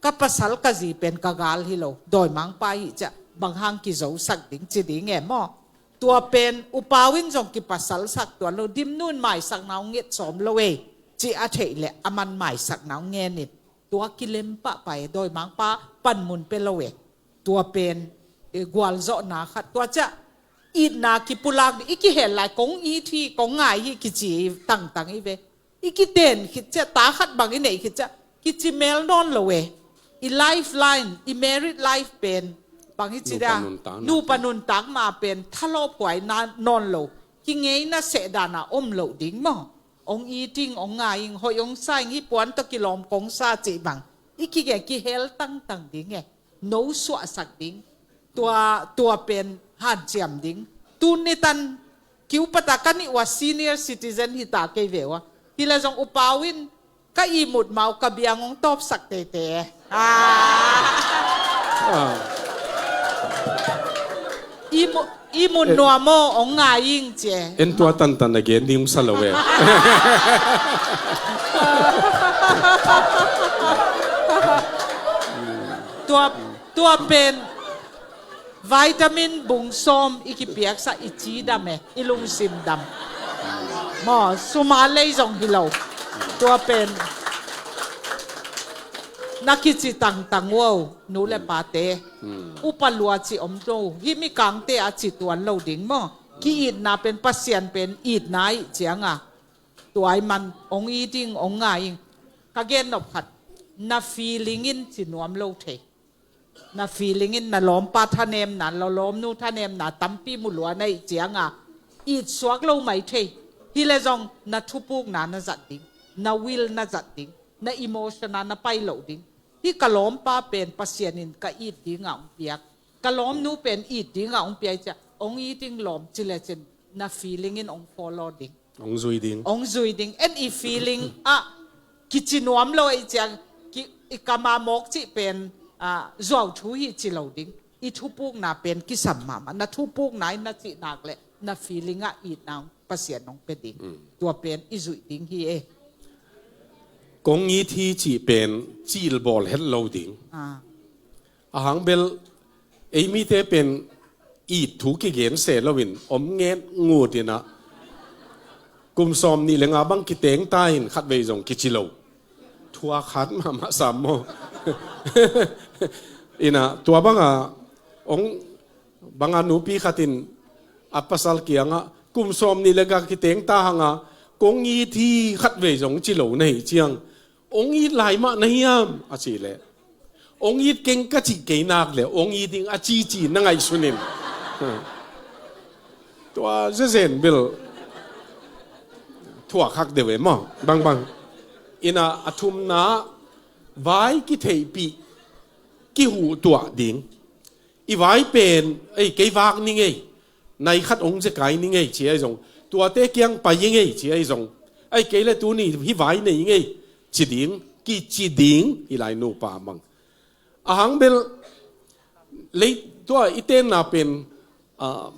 Ka pasal ka zi pen ka gal hi lo, dawimangpa hi ciah, bang hang kizosak ding ci ding e maw. Tua pen upa uh in zong kipasalsak tuan lo, Dimnu in maisakna hong nget sawm lo ei, ci a theih leh a man maisakna hong ngen in. Tua kilem pahpah e, dawimangpa panmun pia lo e. Tua pen, eh, gualzawhna khat. Tua ciah itna kipulak ding, i kihel lai kong it hi, kong ngai hi kici tangtang i ve. I kiten khit ciah, ta khat bang i neih khit ciah, kici mel nawn lo e. I lifeline, i married life pen bang hi ci dia, nupa nuntakna pen thalawphuai nawn lo. Kingeina sehdan a om lo ding maw. Hong it ing, hong ngai ing, hoih hong sa ing, hih puan tawh kilawm kong sa cih bang i kige kihel tangtang ding e. No suahsak ding. Tua, tua pen hanciam ding. Tuni tan kiupata ka nih uh a senior citizen hi ta kei ve uh a. Hi leh zong upa uh in ka ihmut ma uh ka biang hong tawpsak teitei. Ah. Ah. Ihmut, ihmut nuam aw, hong ngai ing ci e. En tua tantan a gen ding sa lo e. Tua, tua pen vitamin bung sawm i kipiaksa, i cidam e, i lungsim dam. Maw, sum a lei zong hi lo. Tua pen na kici tangtang uh aw, nu le pate. Upa lua ci om lo, hih mikangte a ci tuan lo ding maw. Ki-itna pen Pasian pen itna ih cianga. Tua i man, hong it ing, hong ngai ing. Ka gen nop khat, na feeling in ci nuam lo thei. Na feeling in na lawmpa thanemna, na lawmnu thanemna tampi mu lua na ih cianga, it suak lo mai thei. Hi leh zong na thupukna na zat ding, na will na zat ding, na emotion a na pai loh ding. Hih ka lawmpa pen Pasian in ka it dinga hong piak. ka lawmnu pen it dingah hong pia i ciah, hong it ding lawm ci lecin na feeling in hong follow ding. Hong zui ding. Hong zui ding. En i feeling ah kici nuam lo i ciang, ki, i kama mawk cih pen, ah, zuau thu hi ci lo ding. I thupukna pen kisam mahmah. Na thupukna in na cih nak le na feeling ah itna hong Pasian hong pia ding. Mm. Tua pen i zuih ding hi e. Kong it hi cih pen cilbawl het lo ding. Ah. Ahang bel, ei mite pen it thu kigen se loin om nget ngut inah, kum sawm nih le nga bang kiteng ta in khatvei zong kici lo. Thuak hat mahmah sam maw? Inah tua banga ong banga nupi khatin a pasal kiangah kum sawm nih le nga kiteng ta hanga kong it hi khatvei zong ci lo na hi ciang, ong it lai mah na hiam a cih leh, ong it keng ka cih kei nak le ong it ding a cici na ngaihsun in. Tua zezen bel thuak hak deuh e maw? Bangbang. Inah a thumna vai kitheihpih, kihuhtuah ding. I vai pen, ei, kei vak ni ngei, nai khat ong zekai ni ngei ci ahi zong, tuate kiang pai i ngei ci ahi zong, ei, kei le tuni hi vai nei ngei ci ding, kici ding, i lai nupa mang. Ahang bel, lei tua i tenna pen, ah,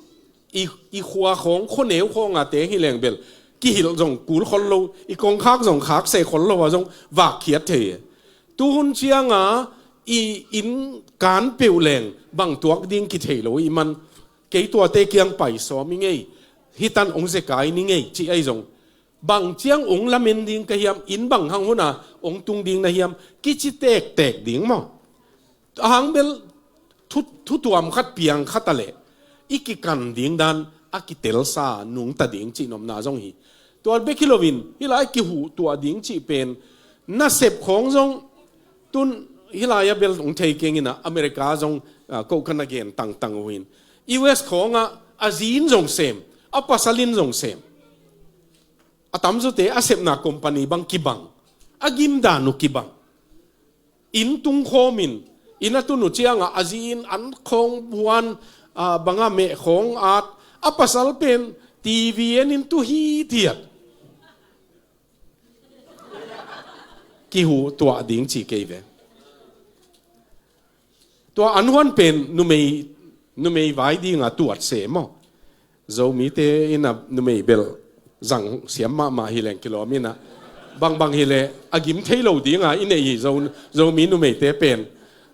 i, i khua khawng, khuaneu khawng a teng hi leng bel, kihilh zong kul khol lo, i kongkhak zong khak se khol lo a zong vak khiat thei e. Tuhun cianga i inn kan peuh leng bang tuak ding kithei lo i man, kei tuate kiang pai sawm i ngei, hitan ong zekai ni ngei ci ahi zong, bang ciang ong lamen ding ka hiam, inn bang hang huna ong tung ding na hiam, kici tektek ding maw? Ahang bel thu, thu tuam khat piang khat a leh i kikan ding dan a kitelsa nungta ding cih nopna zong hi. Tua bek hi loin hih lai kihuhtuah ding cih pen nasep khawng zong tun hih lai a bel ong thei keng inah America zong, ah, ko ka na gen tangtang uh in, U S khawngah a zi in zong sem, a pasal in zong sem. A tamzawte a sepna company bang kibang, a gimdan uh kibang. Inn tung khawmin, inn a tun uh ciangah a zi in an khawng huan, ah, bangah meh khawng at, a pasal pen T V en in tu hithiat. Kihuhtuah ding ci kei ve. Tua an huan pen numei, numei vai dinga tuat se maw? Zomite in a numei bel zang siam mahmah hi leng kilawm inah, bangbang hi leh a gim thei lo dinga i nei hi. Zo, Zomi numeite pen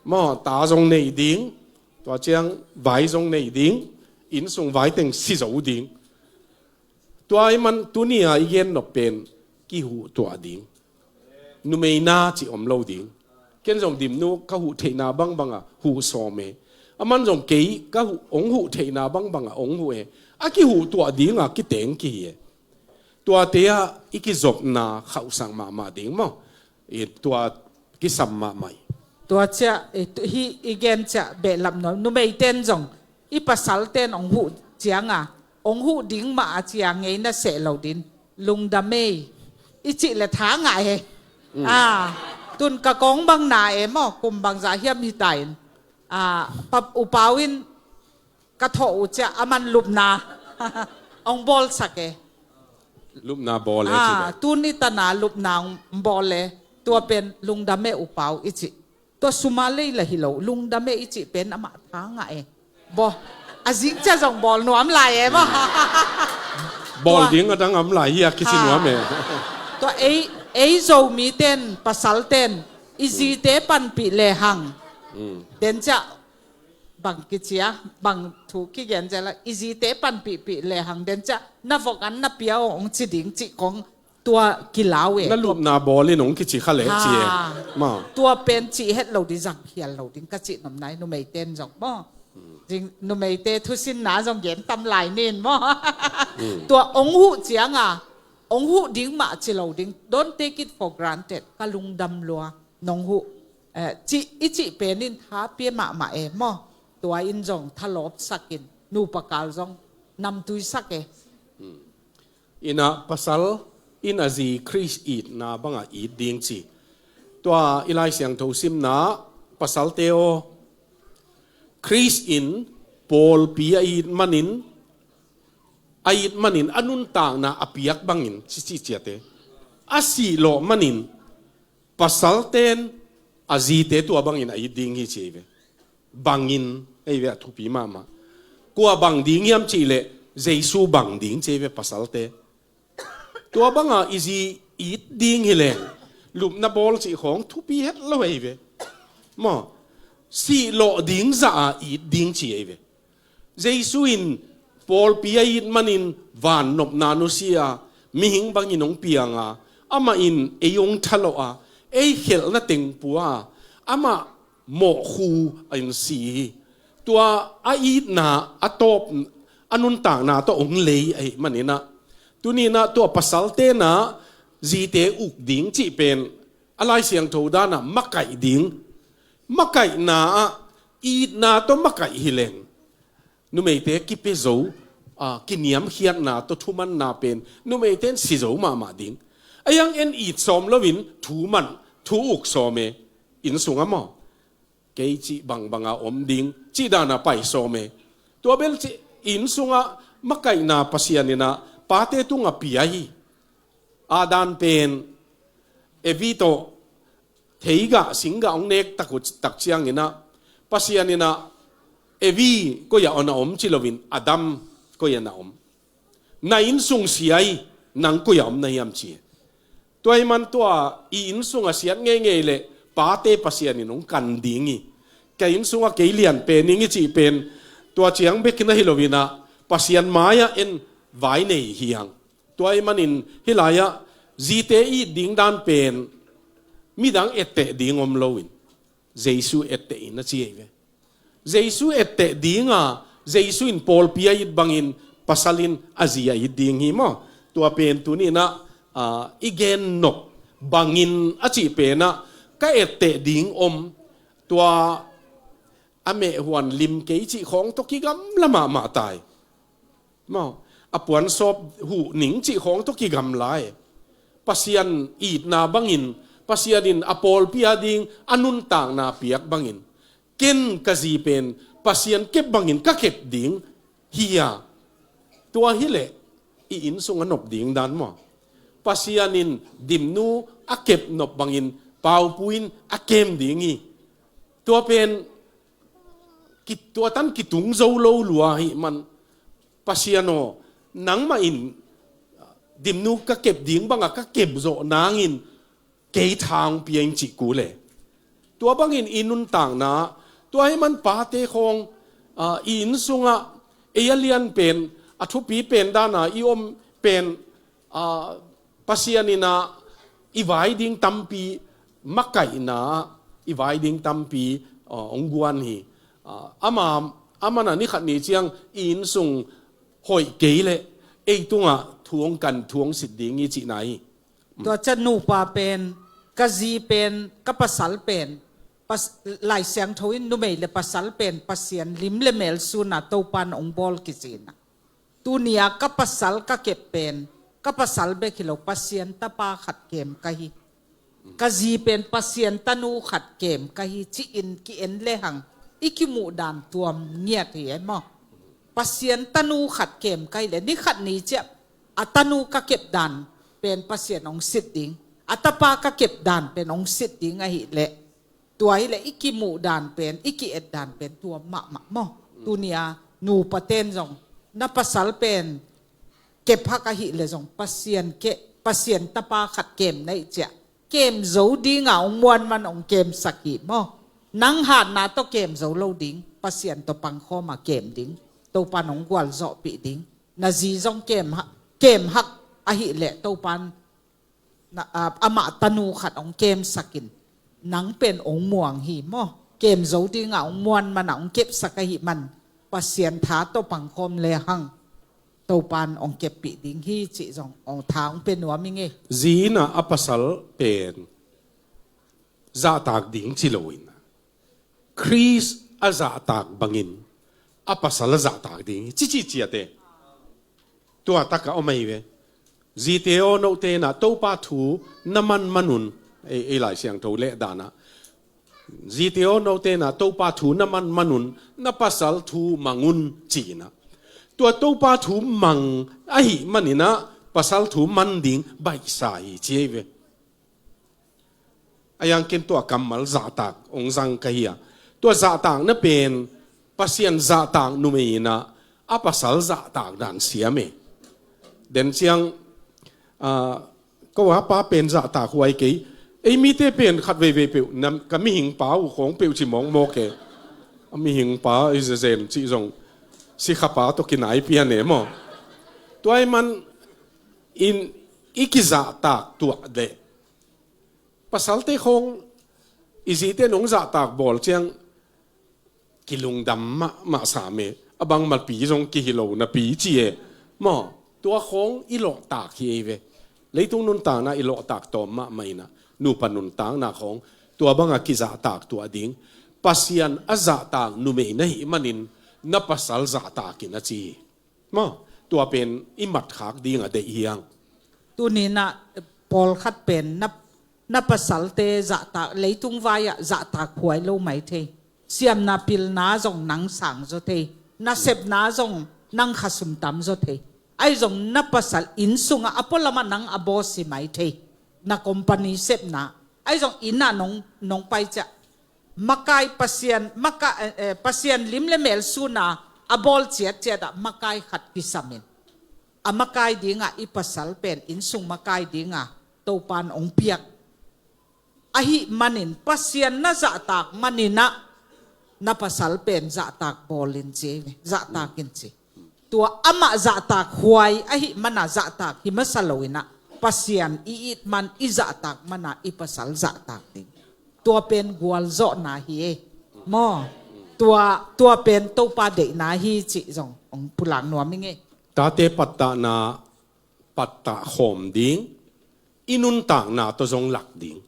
maw, ta zong nei ding, tua ciang vai zong nei ding, inn sung vai teng si zo ding. Tua i man tuni a i gen nop pen kihuhtuah ding. Numeina ci om lo ding. Ken zong Dimnu ka huh theihna bangbanga huh sawm e. A man zong kei ka huh, ong huh theihna bangbanga ong huh e. A kihuhtuah dinga kiteng kihi e. Tuate ah i kizopna khauhsak mahmah ding maw? I tua kisam mahmah hi. Tua ciah, i tu, hih i gen ciah behlap nuam. Numeiten zong i pasalten ong huh cianga, ong huh ding mah a cia ngei na seh lo din. Lungdam ei. I cih le tha ngah he. Mm. Ah, tun ka kong bang na e maw, kum bangzah hiam hi ta in. Ah, pa, U Pau in ka thawh uh ciah a man lupna ong bawlsak e. Lupna bawl e, ah, ci ve. Tuni tana lupna ong bawl e. Tua pen lungdam e U Pau i cih. Tua suma lei la hi lo, lungdam e i cih pen amah tha ngah e. Bawl. A zing ciah zong bawl nuam lai e maw. Bawl ding a dang om lai hi a kici nuam e. Tua ei, ei Zomiten, pasalten, i zite panpih lehang. Mm. Den ciah bang kici a, bang thu kigen ciah la, i zite panpihpih lehang den ciah, na vok an na pia ong ci ding cih kong tua kilau e. Na lupna bawl in ong kici kha leh ci e. Ha. Maw. Tua pen cih het lo ding, zang khial lo ding ka cih nopna hi, numeiten zong maw. Ding, numeite thusinna zong gen tam lai nin maw. Hmm. Tua ong huh cianga, ong huh ding mah ci lo ding. Don't take it for granted. Ka lungdam lua. Nong huh, eh, cih, i cih pen in tha pia mahmah e maw. Tua in zong thalawpsak in, nupa kal zong namtuisak e. Hmm. Inah pasal in a zi Khrist itna bangah it ding ci. Tua i Lai Siangtho simna, pasalte aw, Khrist in pawlpi a it manin, a it manin a nuntakna a piak bangin, ci ci ciate, a sihlawh manin pasalten a zite tua bangin a it ding hi ci ei ve. Bangin ei ve a thupi mahmah. Kua bang ding hiam cih leh Jesu bang ding ci ei ve pasalte. Tua banga i zi it ding hi leng lupna bawl cih khawng thupi het lo ei ve. Maw, sihlawh ding zah a it ding ci ei ve. Jesu in pawlpi a it manin van nopna nusia, mihing bangin hong pianga, amah in ei hong thalawh a, ei khelhna teng pua a, amah mawhkhu a in si hi. Tua a itna a tawp a nuntakna tawh hong lei ahih maninah, tuninah tua pasal tenah zite uk ding cih pen a Lai Siangtho danah makaih ding, makaihna ah itna tawh makaih hileng numeite kipia zo, a, kiniamkhiatna tawh thumanna pen numeite in si zo mahmah ding. A hiang en it sawm loin thu man, thu uk sawm e, inn sungah maw, kei cih bangbanga om ding cih dana pai sawm e. Tua bel cih inn sungah makaihna Pasian inah pate tungah pia hi. Adam pen Evi tawh theigah singgah hong nek tak uh, tak cianginah Pasian inah Evi koi-ah na om ci loin Adam koi-ah na om, na inn sung sia hi, nang koi-ah om na hiam ci. Tua hi man tua i inn sungah siat ngeingei leh pate Pasian in hong kan ding hi. Ka inn sungah kei lian pen ing i cih pen tua ciang bek na hi loinah Pasian mai-ah en vai nei hiang. Tua ahih manin hih lai-ah zite it ding dan pen midang etteh ding om loin Jesu etteh in a ci ei ve. Jesu etteh dinga, Jesu in pawlpi a it bangin pasal in a zi a it ding hi maw. Tua pen tuninah, a, i gen nop bangin a cih penah ka etteh ding om, tua a mehhuan lim kei cih khawng tawh kigamla mahmah tai. Maw, a puansawp huh ning cih khawng tawh kigamla e. Pasian itna bangin, Pasian in a pawlpi a ding a nuntakna piak bangin, ken ka zi pen Pasian kep bangin ka kep ding hi a. Tua hileh i inn sung a nop ding dan maw, Pasian in dimnu a kep nop bangin paupu in a kem ding hi. Tua pen ki, tua tan kitung zo lo lua hi man. Pasian aw, nangmah in dimnu ka kep ding banga ka kep zawh nangin kei tha hong pia in cih kul e. Tua bangin i nuntakna, tua hi man pate khawng, a, i inn sungah ei a lian pen, a thupi pen dana i om pen, a, Pasian inah i vai ding tampi, makaihna i vai ding tampi, a, hong guan hi. A, ama, amanah ni khat ni ciang i inn sung hoih kei leh ei tungah thu hong kan, thu hong sit ding i cihna hi. Tua ciang nupa pen, ka zi pen, ka pasal pen, pas-, Lai Siangtho in numei le pasal pen Pasian lim le mel suna Topan hong bawl kizinah. Tunia ka pasal ka kep pen, ka pasal bek hi lo, Pasian tapa khat kem ka hi. Ka zi pen Pasian tanu khat kem ka hi, ci-in ki-en lehang i kimuh dan tuam ngiat hi e maw. Pasian tanu khat kem ka hi leh ni khat ni ciah a tanu ka kep dan pen Pasian hong sit ding, a tapa ka kep dan pen hong sit ding ahih leh, tua hileh i kimuh dan pen, i ki-et dan pen tua mahmah maw. Tunia nupa ten zong na pasal pen kep hak ahih leh zong Pasian keh, Pasian tapa khat kem na hih ciah kem zo dinga hong muan man hong kemsak hi maw. Nang hatna tawh kem zo lo ding, Pasian tawh pangkhawma kem ding, Topan hong gualzawhpih ding. Na zi zong kem ha-, kem hak ahih leh Topan na, a, amah tanu khat hong kemsakin nang pen hong muang hi maw. Kem zo dinga hong muan mana hong kepsak ahih man Pasian tha tawh pangkhawm lehang Topan hong keppih ding hi cih zong hong tha hong pia nuam ing e. Zi inah a pasal pen zahtak ding ci loin, Khrist a zahtak bangin a pasal a zahtak ding hi, ci ci ciate. Tua takah om ahi ve. Zite aw, note inah Topa thu na man manun, ei, ei Lai Siangtho leh danah Zite aw, note in ah Topa thu na man manun na pasal thu mang un, ci-in ah. Tua Topa thu mang ahih manin ah pasal thu man ding baihsa hi, ci ei ve. A yang ken tua kammal zahtak hong zang ka hi a, tua zahtakna pen Pasian zahtak numei in ah a pasal zahtak dan siam e. Den ciang, ah, ko a pa pen zahtak huai kei. Ei mite pen khat veivei peuh, na, ka mihing pa uh khawng peuh ci mawkmawk e. A mihing pa i zezen cih zong sikha pa tawh kinai pian e maw. Tua ahih man in i kizahtak tuah leh, pasalte khawng i zite in hong zahtak bawl ciang kilungdam mahmah sam e. A bangmah pi zong kihi lo napi ci e maw. Tua khawng i lawhtak hi ei ve. Leitung nuntakna i lawhtak tawm mahmah in ah, nupa nuntakna khawng tua banga kizahtak tuah ding. Pasian a zahtak numei na hih manin na pasal zahtak in, a ci hi. Maw, tua pen i matkhak ding a deih hi hang. Tuni in ah pawlkhat pen na, na pasalte zahtak, leitung vai-ah zahtak huai lo mai thei. Siamna pilna zong nang sang zaw thei. Nasepna zong nang khasum tam zaw thei. Ahi zong na pasal inn sungah a pualamah nang a boss hi mai thei. Na company sepna. Ahi zong inn ah nong, nong pai ciah makai Pasian, maka, eh, eh, Pasian lim le mel suna a bawl ciatciat ah makai khat kisam in, a makai dingah i pasal pen inn sung makai dinga Topan hong piak. Ahih manin Pasian na zahtak manin ah na pasal pen zahtak bawl in ci, zahtak in ci. Tua amah zahtak huai ahih mana zahtak hi masa lo in ah, Pasian i it man, i zahtak mana i pasal zahtak ding. Tua pen gualzawhna hi e. Maw, tua, tua pen Topa deihna hi cih zong hong pulak nuam ing e. Tate pattahna pattah khawm ding, i nuntakna tawh zong lak ding.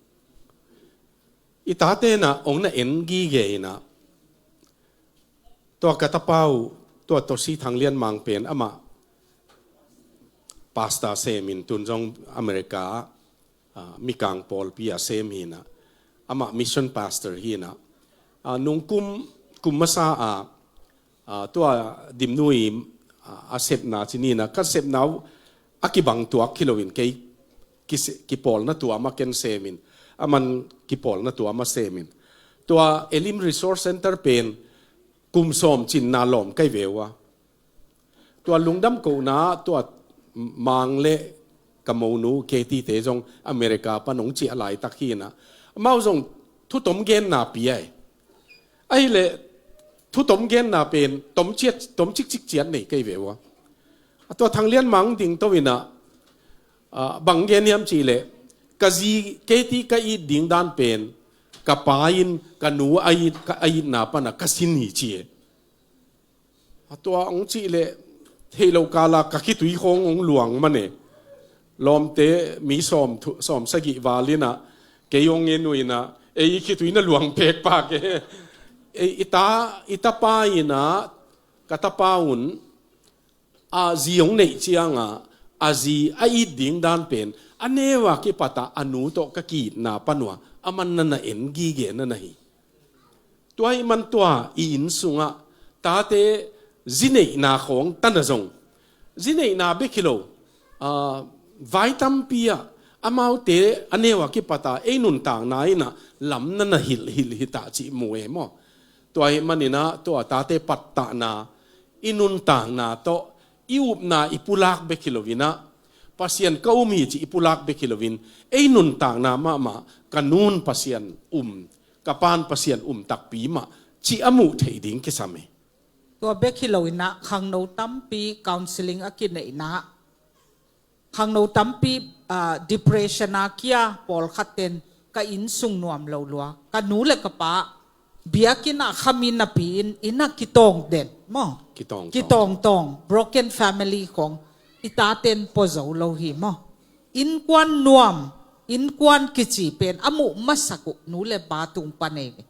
I tate in ah hong na en gige in ah, tua ka tapa uh, tua Tosi Thang Lian Mang pen amah pastor sem in, tun zong America ah, ah, Mikang pawlpi ah sem hi in ah, amah mission pastor hi in ah, ah, nung kum, kum masa ah, ah, tua Dimnu i, ah, a sepna ci ni in ah, ka sepna uh a kibang tuak hi lo in, kei kise-, kipawlna tuam a ken sem in, aman kipawlna tuam a sem in. Tua Elim Resource Center pen kum sawm cinna lawm ka hi ve uh a. Tua lungdam kohna, tua Mang le ka monu Katie te zong America pan hong ciah laitak hi in ah, amau zong thutom genna pia e. Ahih leh thutom genna pen tom ciat, tom cikcik ciat nei ka hi ve uh a. A tua Thang Lian Mang ding to in ah, ah, bang gen hiam cih leh, ka zi Katie ka it ding dan pen ka pa in ka nu a it, ka, a itna pan ah ka sin hi, ci e. A tua hong cih leh, theih loh kal ah ka khitui khawng hong luang man e. Lawmte mi sawm thu-, sawm sagih val in ah, kei hong en uh in ah, ei khitui na luang pekpak e. Ei, i ta, i tapa in ah, ka tapa un, a zi hong neih ciang ah, a zi a it ding dan pen a neu a kipat ah a nu tawh ka ki-itna pan uh a, aman na na en gige na na hi. Tua ahih man tua i inn sungah tate zi neihna khawng tan ah zong, zi neihna bek hi lo, ah, vai tampi ah amaute a neu a kipat ah ei nuntakna in ah lam na na hilh, hilh hi ta cih mu e maw. Tua ahih manin ah tua tate pattahna, i nuntakna tawh, i upna i pulak bek hi lo in ah, Pasian ka um hi cih i pulak bek hi lo in, ei nuntakna mahmah, ka nun Pasian um, ka pan Pasian um takpi mah cih a muh theih ding kisam e. Tua bek hi lo in ah, khangno tampi counseling a kineihna, khangno tampi, ah, depression a kia pawlkhat ten ka inn sung nuam lo lua. Ka nu le ka pa biakinn ah khami napi in, inn ah kitawng den maw. Kitawng, kitawng tawng, broken family khawng i taten pua zo lo hi maw. Innkuan nuam, innkuan kici pen a muh masak uh nu le pa tung pan ei ve.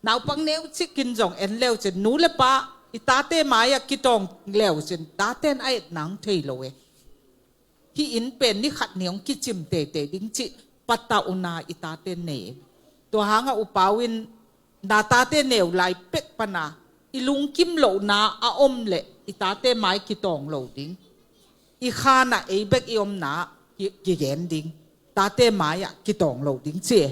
Naupang neu cikin zong en leu cin, nu le pa i tate mai-ah kitawng leu cin, taten a etna hong thei lo e. Hih inn pen ni khat ni hong kicim teitei ding cih patauhna i taten nei e. Tua hangah upau in na tate neu lai pek pana i lungkim lohna a om leh i tate mai kitawng lo ding. I khanah ei bek i omna ki- kigen ding. Tate mai-ah kitawng lo ding ci.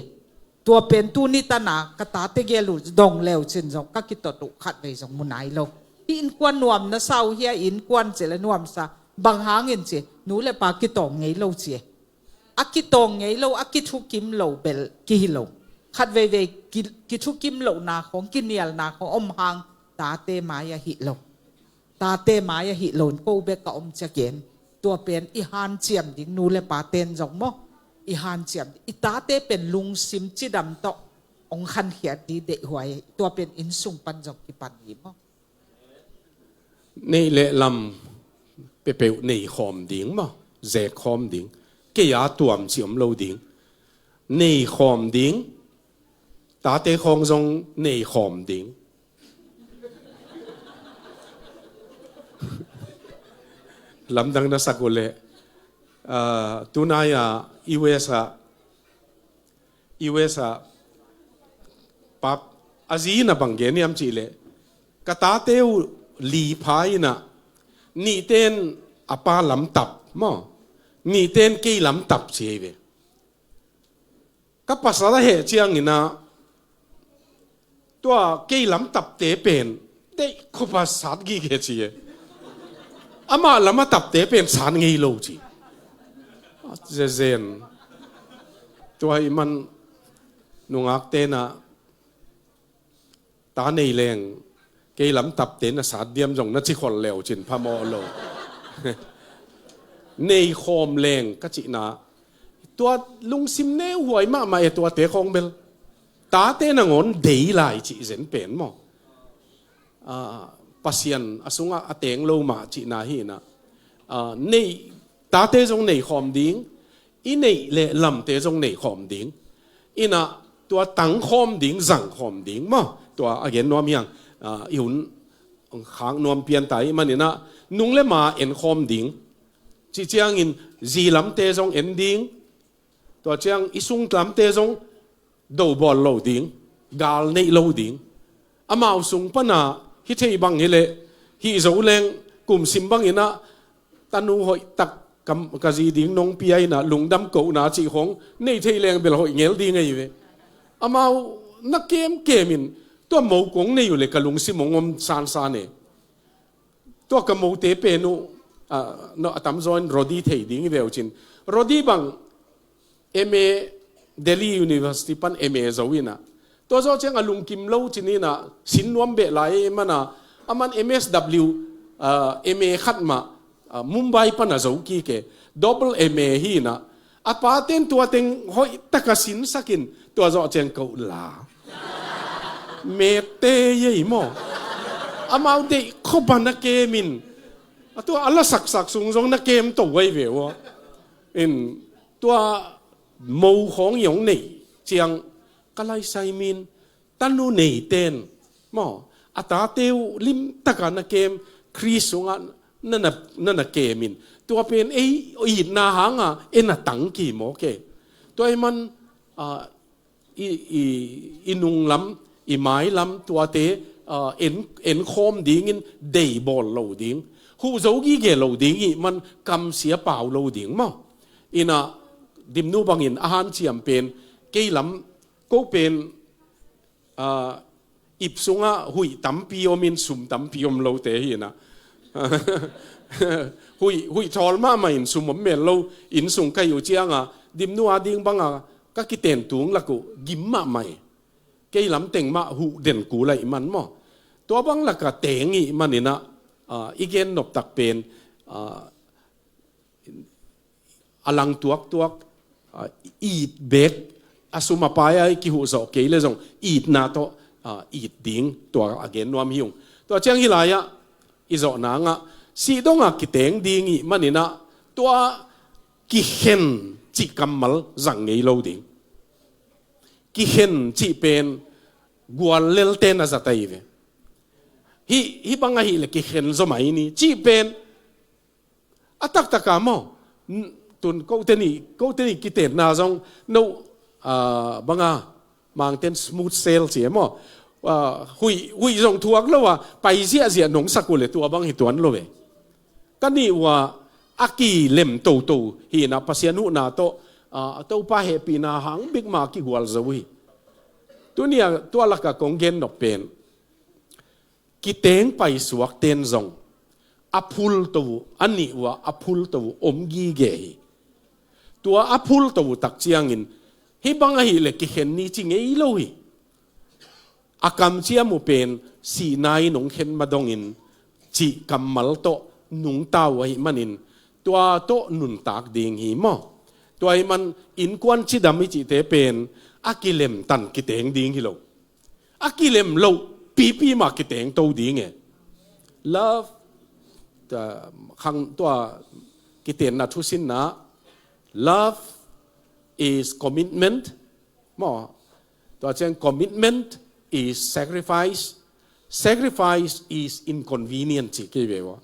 Tua pen tuni tana ka tate gel uh dong leu cin zong ka kitot uh khatvei zong mu nai lo. Hih innkuan nuam na sa uh hia, innkuan ci le nuamsa, bang hangin ci, nu le pa kitawng ngei lo ci. A kitawng ngei lo, a kithukim lo bel kihi lo. Khatveivei ki- kithukim lohna khong, kinialna khong om hang tate mai-ah hi lo. Tate mai-ah hi lo in ko bek ka om ciakin tua pen i hanciam ding, nu le paten zong maw, i hanciam ding. I tate pen lungsim cidam tawh hong khankhiat ding deihhuai. Tua pen innsung pan zong kipan hi maw. Neih le lam pepeuh nei khawm ding maw, zek khawm ding. Kei a tuam ci om lo ding. Nei khawm ding. Tate khawng zong nei khawm ding. Lamdang na sak uh leh, ah, tunai-a U S ah, U S ah, pap, a zi in a bang gen hiam cih leh, ka tate uh li pha in ah, nihten a pa lam tap maw, nihten kei lam tap ci hi ve. Ka pasal a heh ciangin ah, tua kei lam tapte pen deih khop a sat gige ci e. Amah lam a tapte pen sat ngei lo ci. Zezen. Tua ahih man nungakte in ah, ta nei leng, kei lam tapte na sat diam zong na ci khol leu cin phamawh lo. Nei khawm leng ka cihna, tua lungsim neuhuai mahmah e, tuate khawng bel. Tate nangawn dei lai cih zen pen maw. Ah, Pasian a sungah a teng lo mah cihna hi in ah. Ah, nei, tate zong nei khawm ding, i neih le lamte zong nei khawm ding. In ah tua tang khawm ding, zang khawm ding maw. Tua a gen nuam hi hang, ah, i hun khak nuam pian ta ahih man in ah, nung le ma en khawm ding. Cih ciangin zi lamte zong en ding. Tua ciang i sung lamte zong do bawl lo ding, gal neih lo ding. Amau sung pana hi thei bang hi leh, hih zo leng kum sim bangin ah, tanu hoih tak ka, ka zi ding nong pia in ah, lungdam kohna cih khong nei thei leng bel hoih ngel ding ahi ve. Amau na kemkem in, tua mo kong nei uh leh ka lungsim hong om sansan e. Tua ka mote pen uh, ah, no, a tamzaw in Rodi thei ding hi ve uh cin. Rodi bang M A, Delhi University pan M A zo in ah, tua zawh ciang a lungkim lo cin in ah, sin nuam beh lai ahih man ah, aman M S W, ah, M A khat mah, ah, Mumbai pan a zo kik e, double M A hi in ah, a paten tua teng hoih taka sinsak in, tua zawh ciang ko la. Mete ei maw. Amau deih khop a na kem in, a tua a la saksak sung zong na kem to ahi ve ua. In tua mo khawng i hong neih ciang, ka lai sai min, tanu neiten maw, a tate uh limtaka na kem, Khrist sungah na, na, na, na kem in, tua pen ei itna hanga ei na tangki mawk e. Tua ahih man, ah, i, i, i nunglam, i mailam tuate, ah, en, en khawm dingin dei bawl lo ding. Huh zo gige lo ding ahih man kamsia pau lo ding maw. In ah, Dimnu bangin a hanciam pen, kei lam ko pen, ah, ip sungah huih tampi om in sum tampi om lote hi in ah. Huih, huih thawl mahmah in sum om mel lo, inn sung ka hih uh ciangah, Dimnu a ding banga ka kiten tung lak uh gim mahmah hi. Kei lam teng mah huh den kul ahih man maw. Tua bang laka teng ahih man in ah, ah, i gen noptak pen, ah, a lang tuaktuak, ah, it bek, a sum a pai a i kihuh zawh kei le zong itna tawh, ah, it ding, tua a gen nuam hi ung. Tua ciang hih lai-ah i zawh nangah, sih dongah kiteng ding ahih man in ah, tua kikhen cih kammal zang ngei lo ding. Kikhen cih pen gual lelte na zat ahi ve. Hih, hih bang ahih leh kikhen zaw mai ni cih pen, a taktaka maw, n-, tun kote nih, kote nih kitenna zong, no, ah, banga, Mangten smooth sail ci e maw. Ah, huih, huih zong thuak lo a, pai ziahziah nong sak uh le tua bang hi tuan lo e. Ka nih uh a, a kilem toto hi in ah Pasian huhna tawh, ah, Topa hehpihna hang bikmah a kigual zo hi. Tuni a tua lak a kong gen nop pen, kiteng paisuak ten zong a phulto uh, a nih uh a, a phulto uh om gige hi. Tua a phulto uh tak ciangin, hih bang ahih leh kikhen ni ci ngei lo hi. A kamciam uh pen sihna in hong khen ma dongin cih kammal tawh nungta uh ahih manin, tua tawh nuntak ding hi maw. Tua ahih man innkuan cidam i cihte pen a kilemtan kiteng ding hi lo. A kilem loh pipi mah kiteng to ding e. Love, tua, khang tua kitenna thusinna, love is commitment. Maw, tua ciang commitment is sacrifice. Sacrifice is inconvenient ci kei ve ua.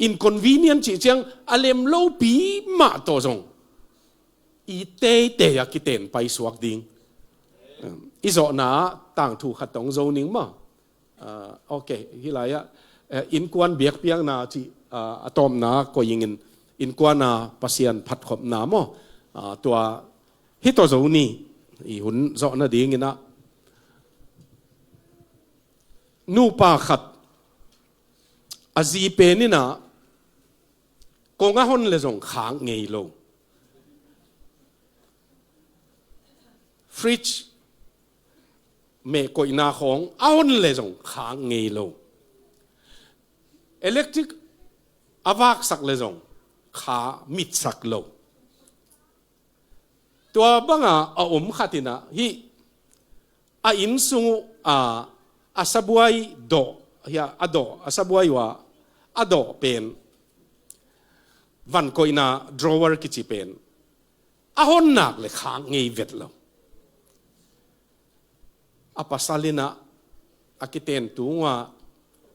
Inconvenient cih ciang a lem lopi mah tawh zong i teitei a kiten paisuak ding. I zawhna tangthu khat tawh hong zo ning maw. Ah, ok, hih lai-ah, eh, innkuan biakpiakna cih, ah, a tawpna koih ingin innkuan a Pasian phatkhopna maw. Ah, tua hih tawh zo ni, i hun zawh nadingin ah, nupa khat a zi pen in ah kong a hon le zong khak ngei lo. Fridge mehkoihna khawng a hon le zong khak ngei lo. Electric a vaksak le zong kha mitsak lo. Tua banga a om khat in ah hih a inn sung uh a, a sabuai dawh, hia, a dawh, a sabuai uh a, a dawh pen, van koihna drawer kici pen a hon nak le khak ngei vet lo. A pasal in ah a kiten tung uh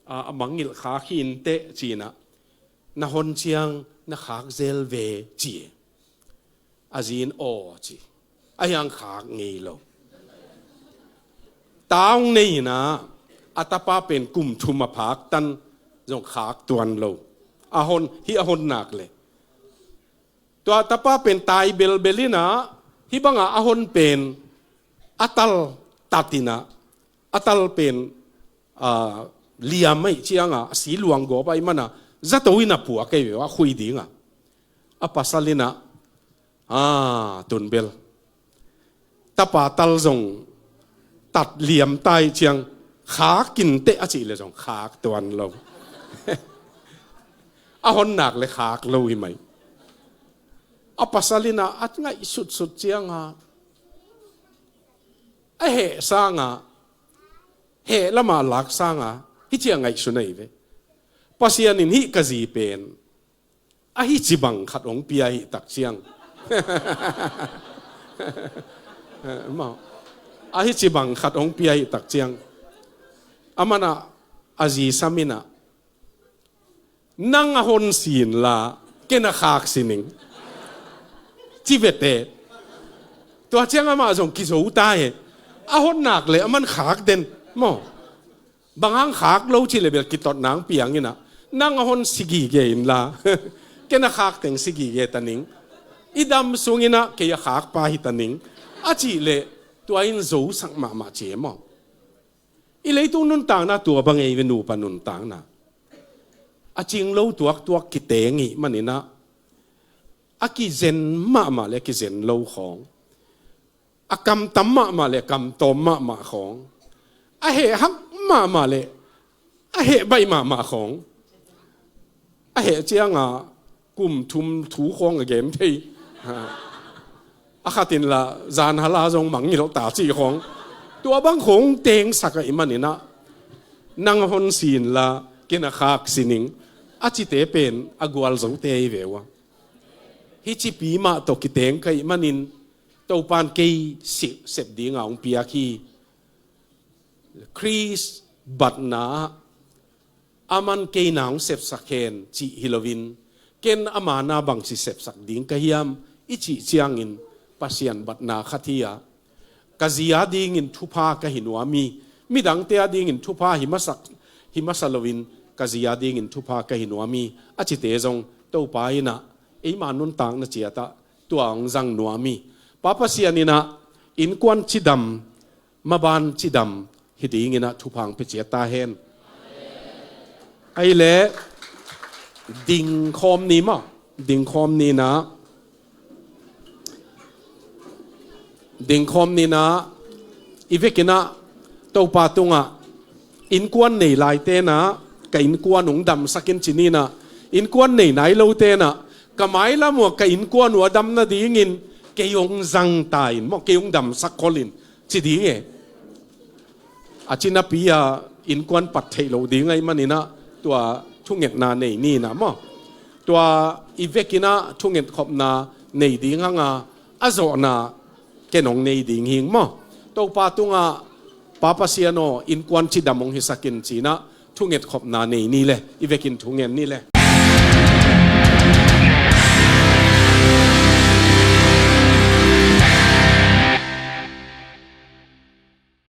a, a mangngilh khak hi inteh ci in ah, na hon ciang na khak zel ve ci. A zi in aw ci. A hiang khak ngei lo. Ta hong nei in ah a tapa pen kum thum a phak tan zong khak tuan lo. A hon, hih a hon nak le. Tua tapa pen tai belbel in ah, hih banga a hon pen a tal tat in ah, a tal pen, ah, liam ahih cianga a si luang gawp ahih mana zato in a puak ahi ve ua, a khui dinga. A pasal in ah, ah, tunbel tapa tal zong tat liam ta ahih ciang khak inteh a cih le zong khak tuan lo. A hon nak le khak lo hi mai. A pasal in ah a ngaihsutsut cianga, a heh sanga, heh lama lak sanga hih ciang ngaihsun ahi ve. Pasian in hih ka zi pen a hici bang khat hong pia hi tak ciang. Mau. A hici bang khat hong pia hi tak ciang. Aman ah a zi sam in ah, nang a hon sin la, ken a khak si ning. Ci vete. Tua ciang amah zong kizo ta he. A hon nak le aman khak den. Maw. Bang hang khak lo cih le bel kitot nang piang in ah, nang a hon si gige in la, ken a khak teng si gige ta ning. I dam sung in ah kei a khak pa hi ta ning. A cih le tua in zosak mahmah ci e maw. I leitung nuntakna tua bang ei ve, nupa nuntakna. A cing lo tuaktuak kiteng ih man in ah, a kizen mahmah le kizen lo khawng, a kamtam mahmah le kamtawm mahmah khawng, a heh hak mahmah le a heh baih mahmah khawng, a heh cianga kum thum thu khawng a gem thei. Ha. A khat in la zan hala zong mangngilh ta cih khawng. Tua bang khawng tengsak ahih man in ah, nang a hon sin la, ken a khak si ning, a cite pen a gualzote ahi ve ua. Hih cipi mah tawh kiteng ka hih manin, Topan kei sep, sep dinga hong piak hi. Khrist batna ah, aman kei na hong sepsak hen cih hi loin, ken ama na bangci sepsak ding ka hiam i cih ciangin, Pasian batna khat hi a, ka zi a dingin thupha ka hi nuam hi. Midangte a dingin thupha hi masak, hi masa loin ka zi a dingin thupha ka hi nuam hi, a cite zong Topa in ah eima nuntakna ciat ah tua hong zang nuam hi. Pa Pasian in ah innkuan cidam, maban cidam hi dingin ah thupha hong pia ciat ta hen. Ahih leh dingkhawm ni maw, dingkhawm ni in ah, dingkhawm ni in ah, i vekin ah Topa tungah innkuan nei laite in ah ka innkuan hong damsak in ci ni in ah, innkuan nei nai lote in ah ka mailam uh ah ka innkuan uh a dam nadingin kei hong zang ta in maw, kei hong damsak khol in ci ding e. A cinapi a innkuan pat theih lo ding ahih manin ah tua thungetna nei ni in ah maw, tua i vekin ah thungetkhopna nei ding hang a, a zawhna ken hong nei ding hing maw. Topa tungah, Pa Pasian aw, innkuan cidam hong hisak in ci in ah thungetkhopna nei ni le, i vekin thungen ni le.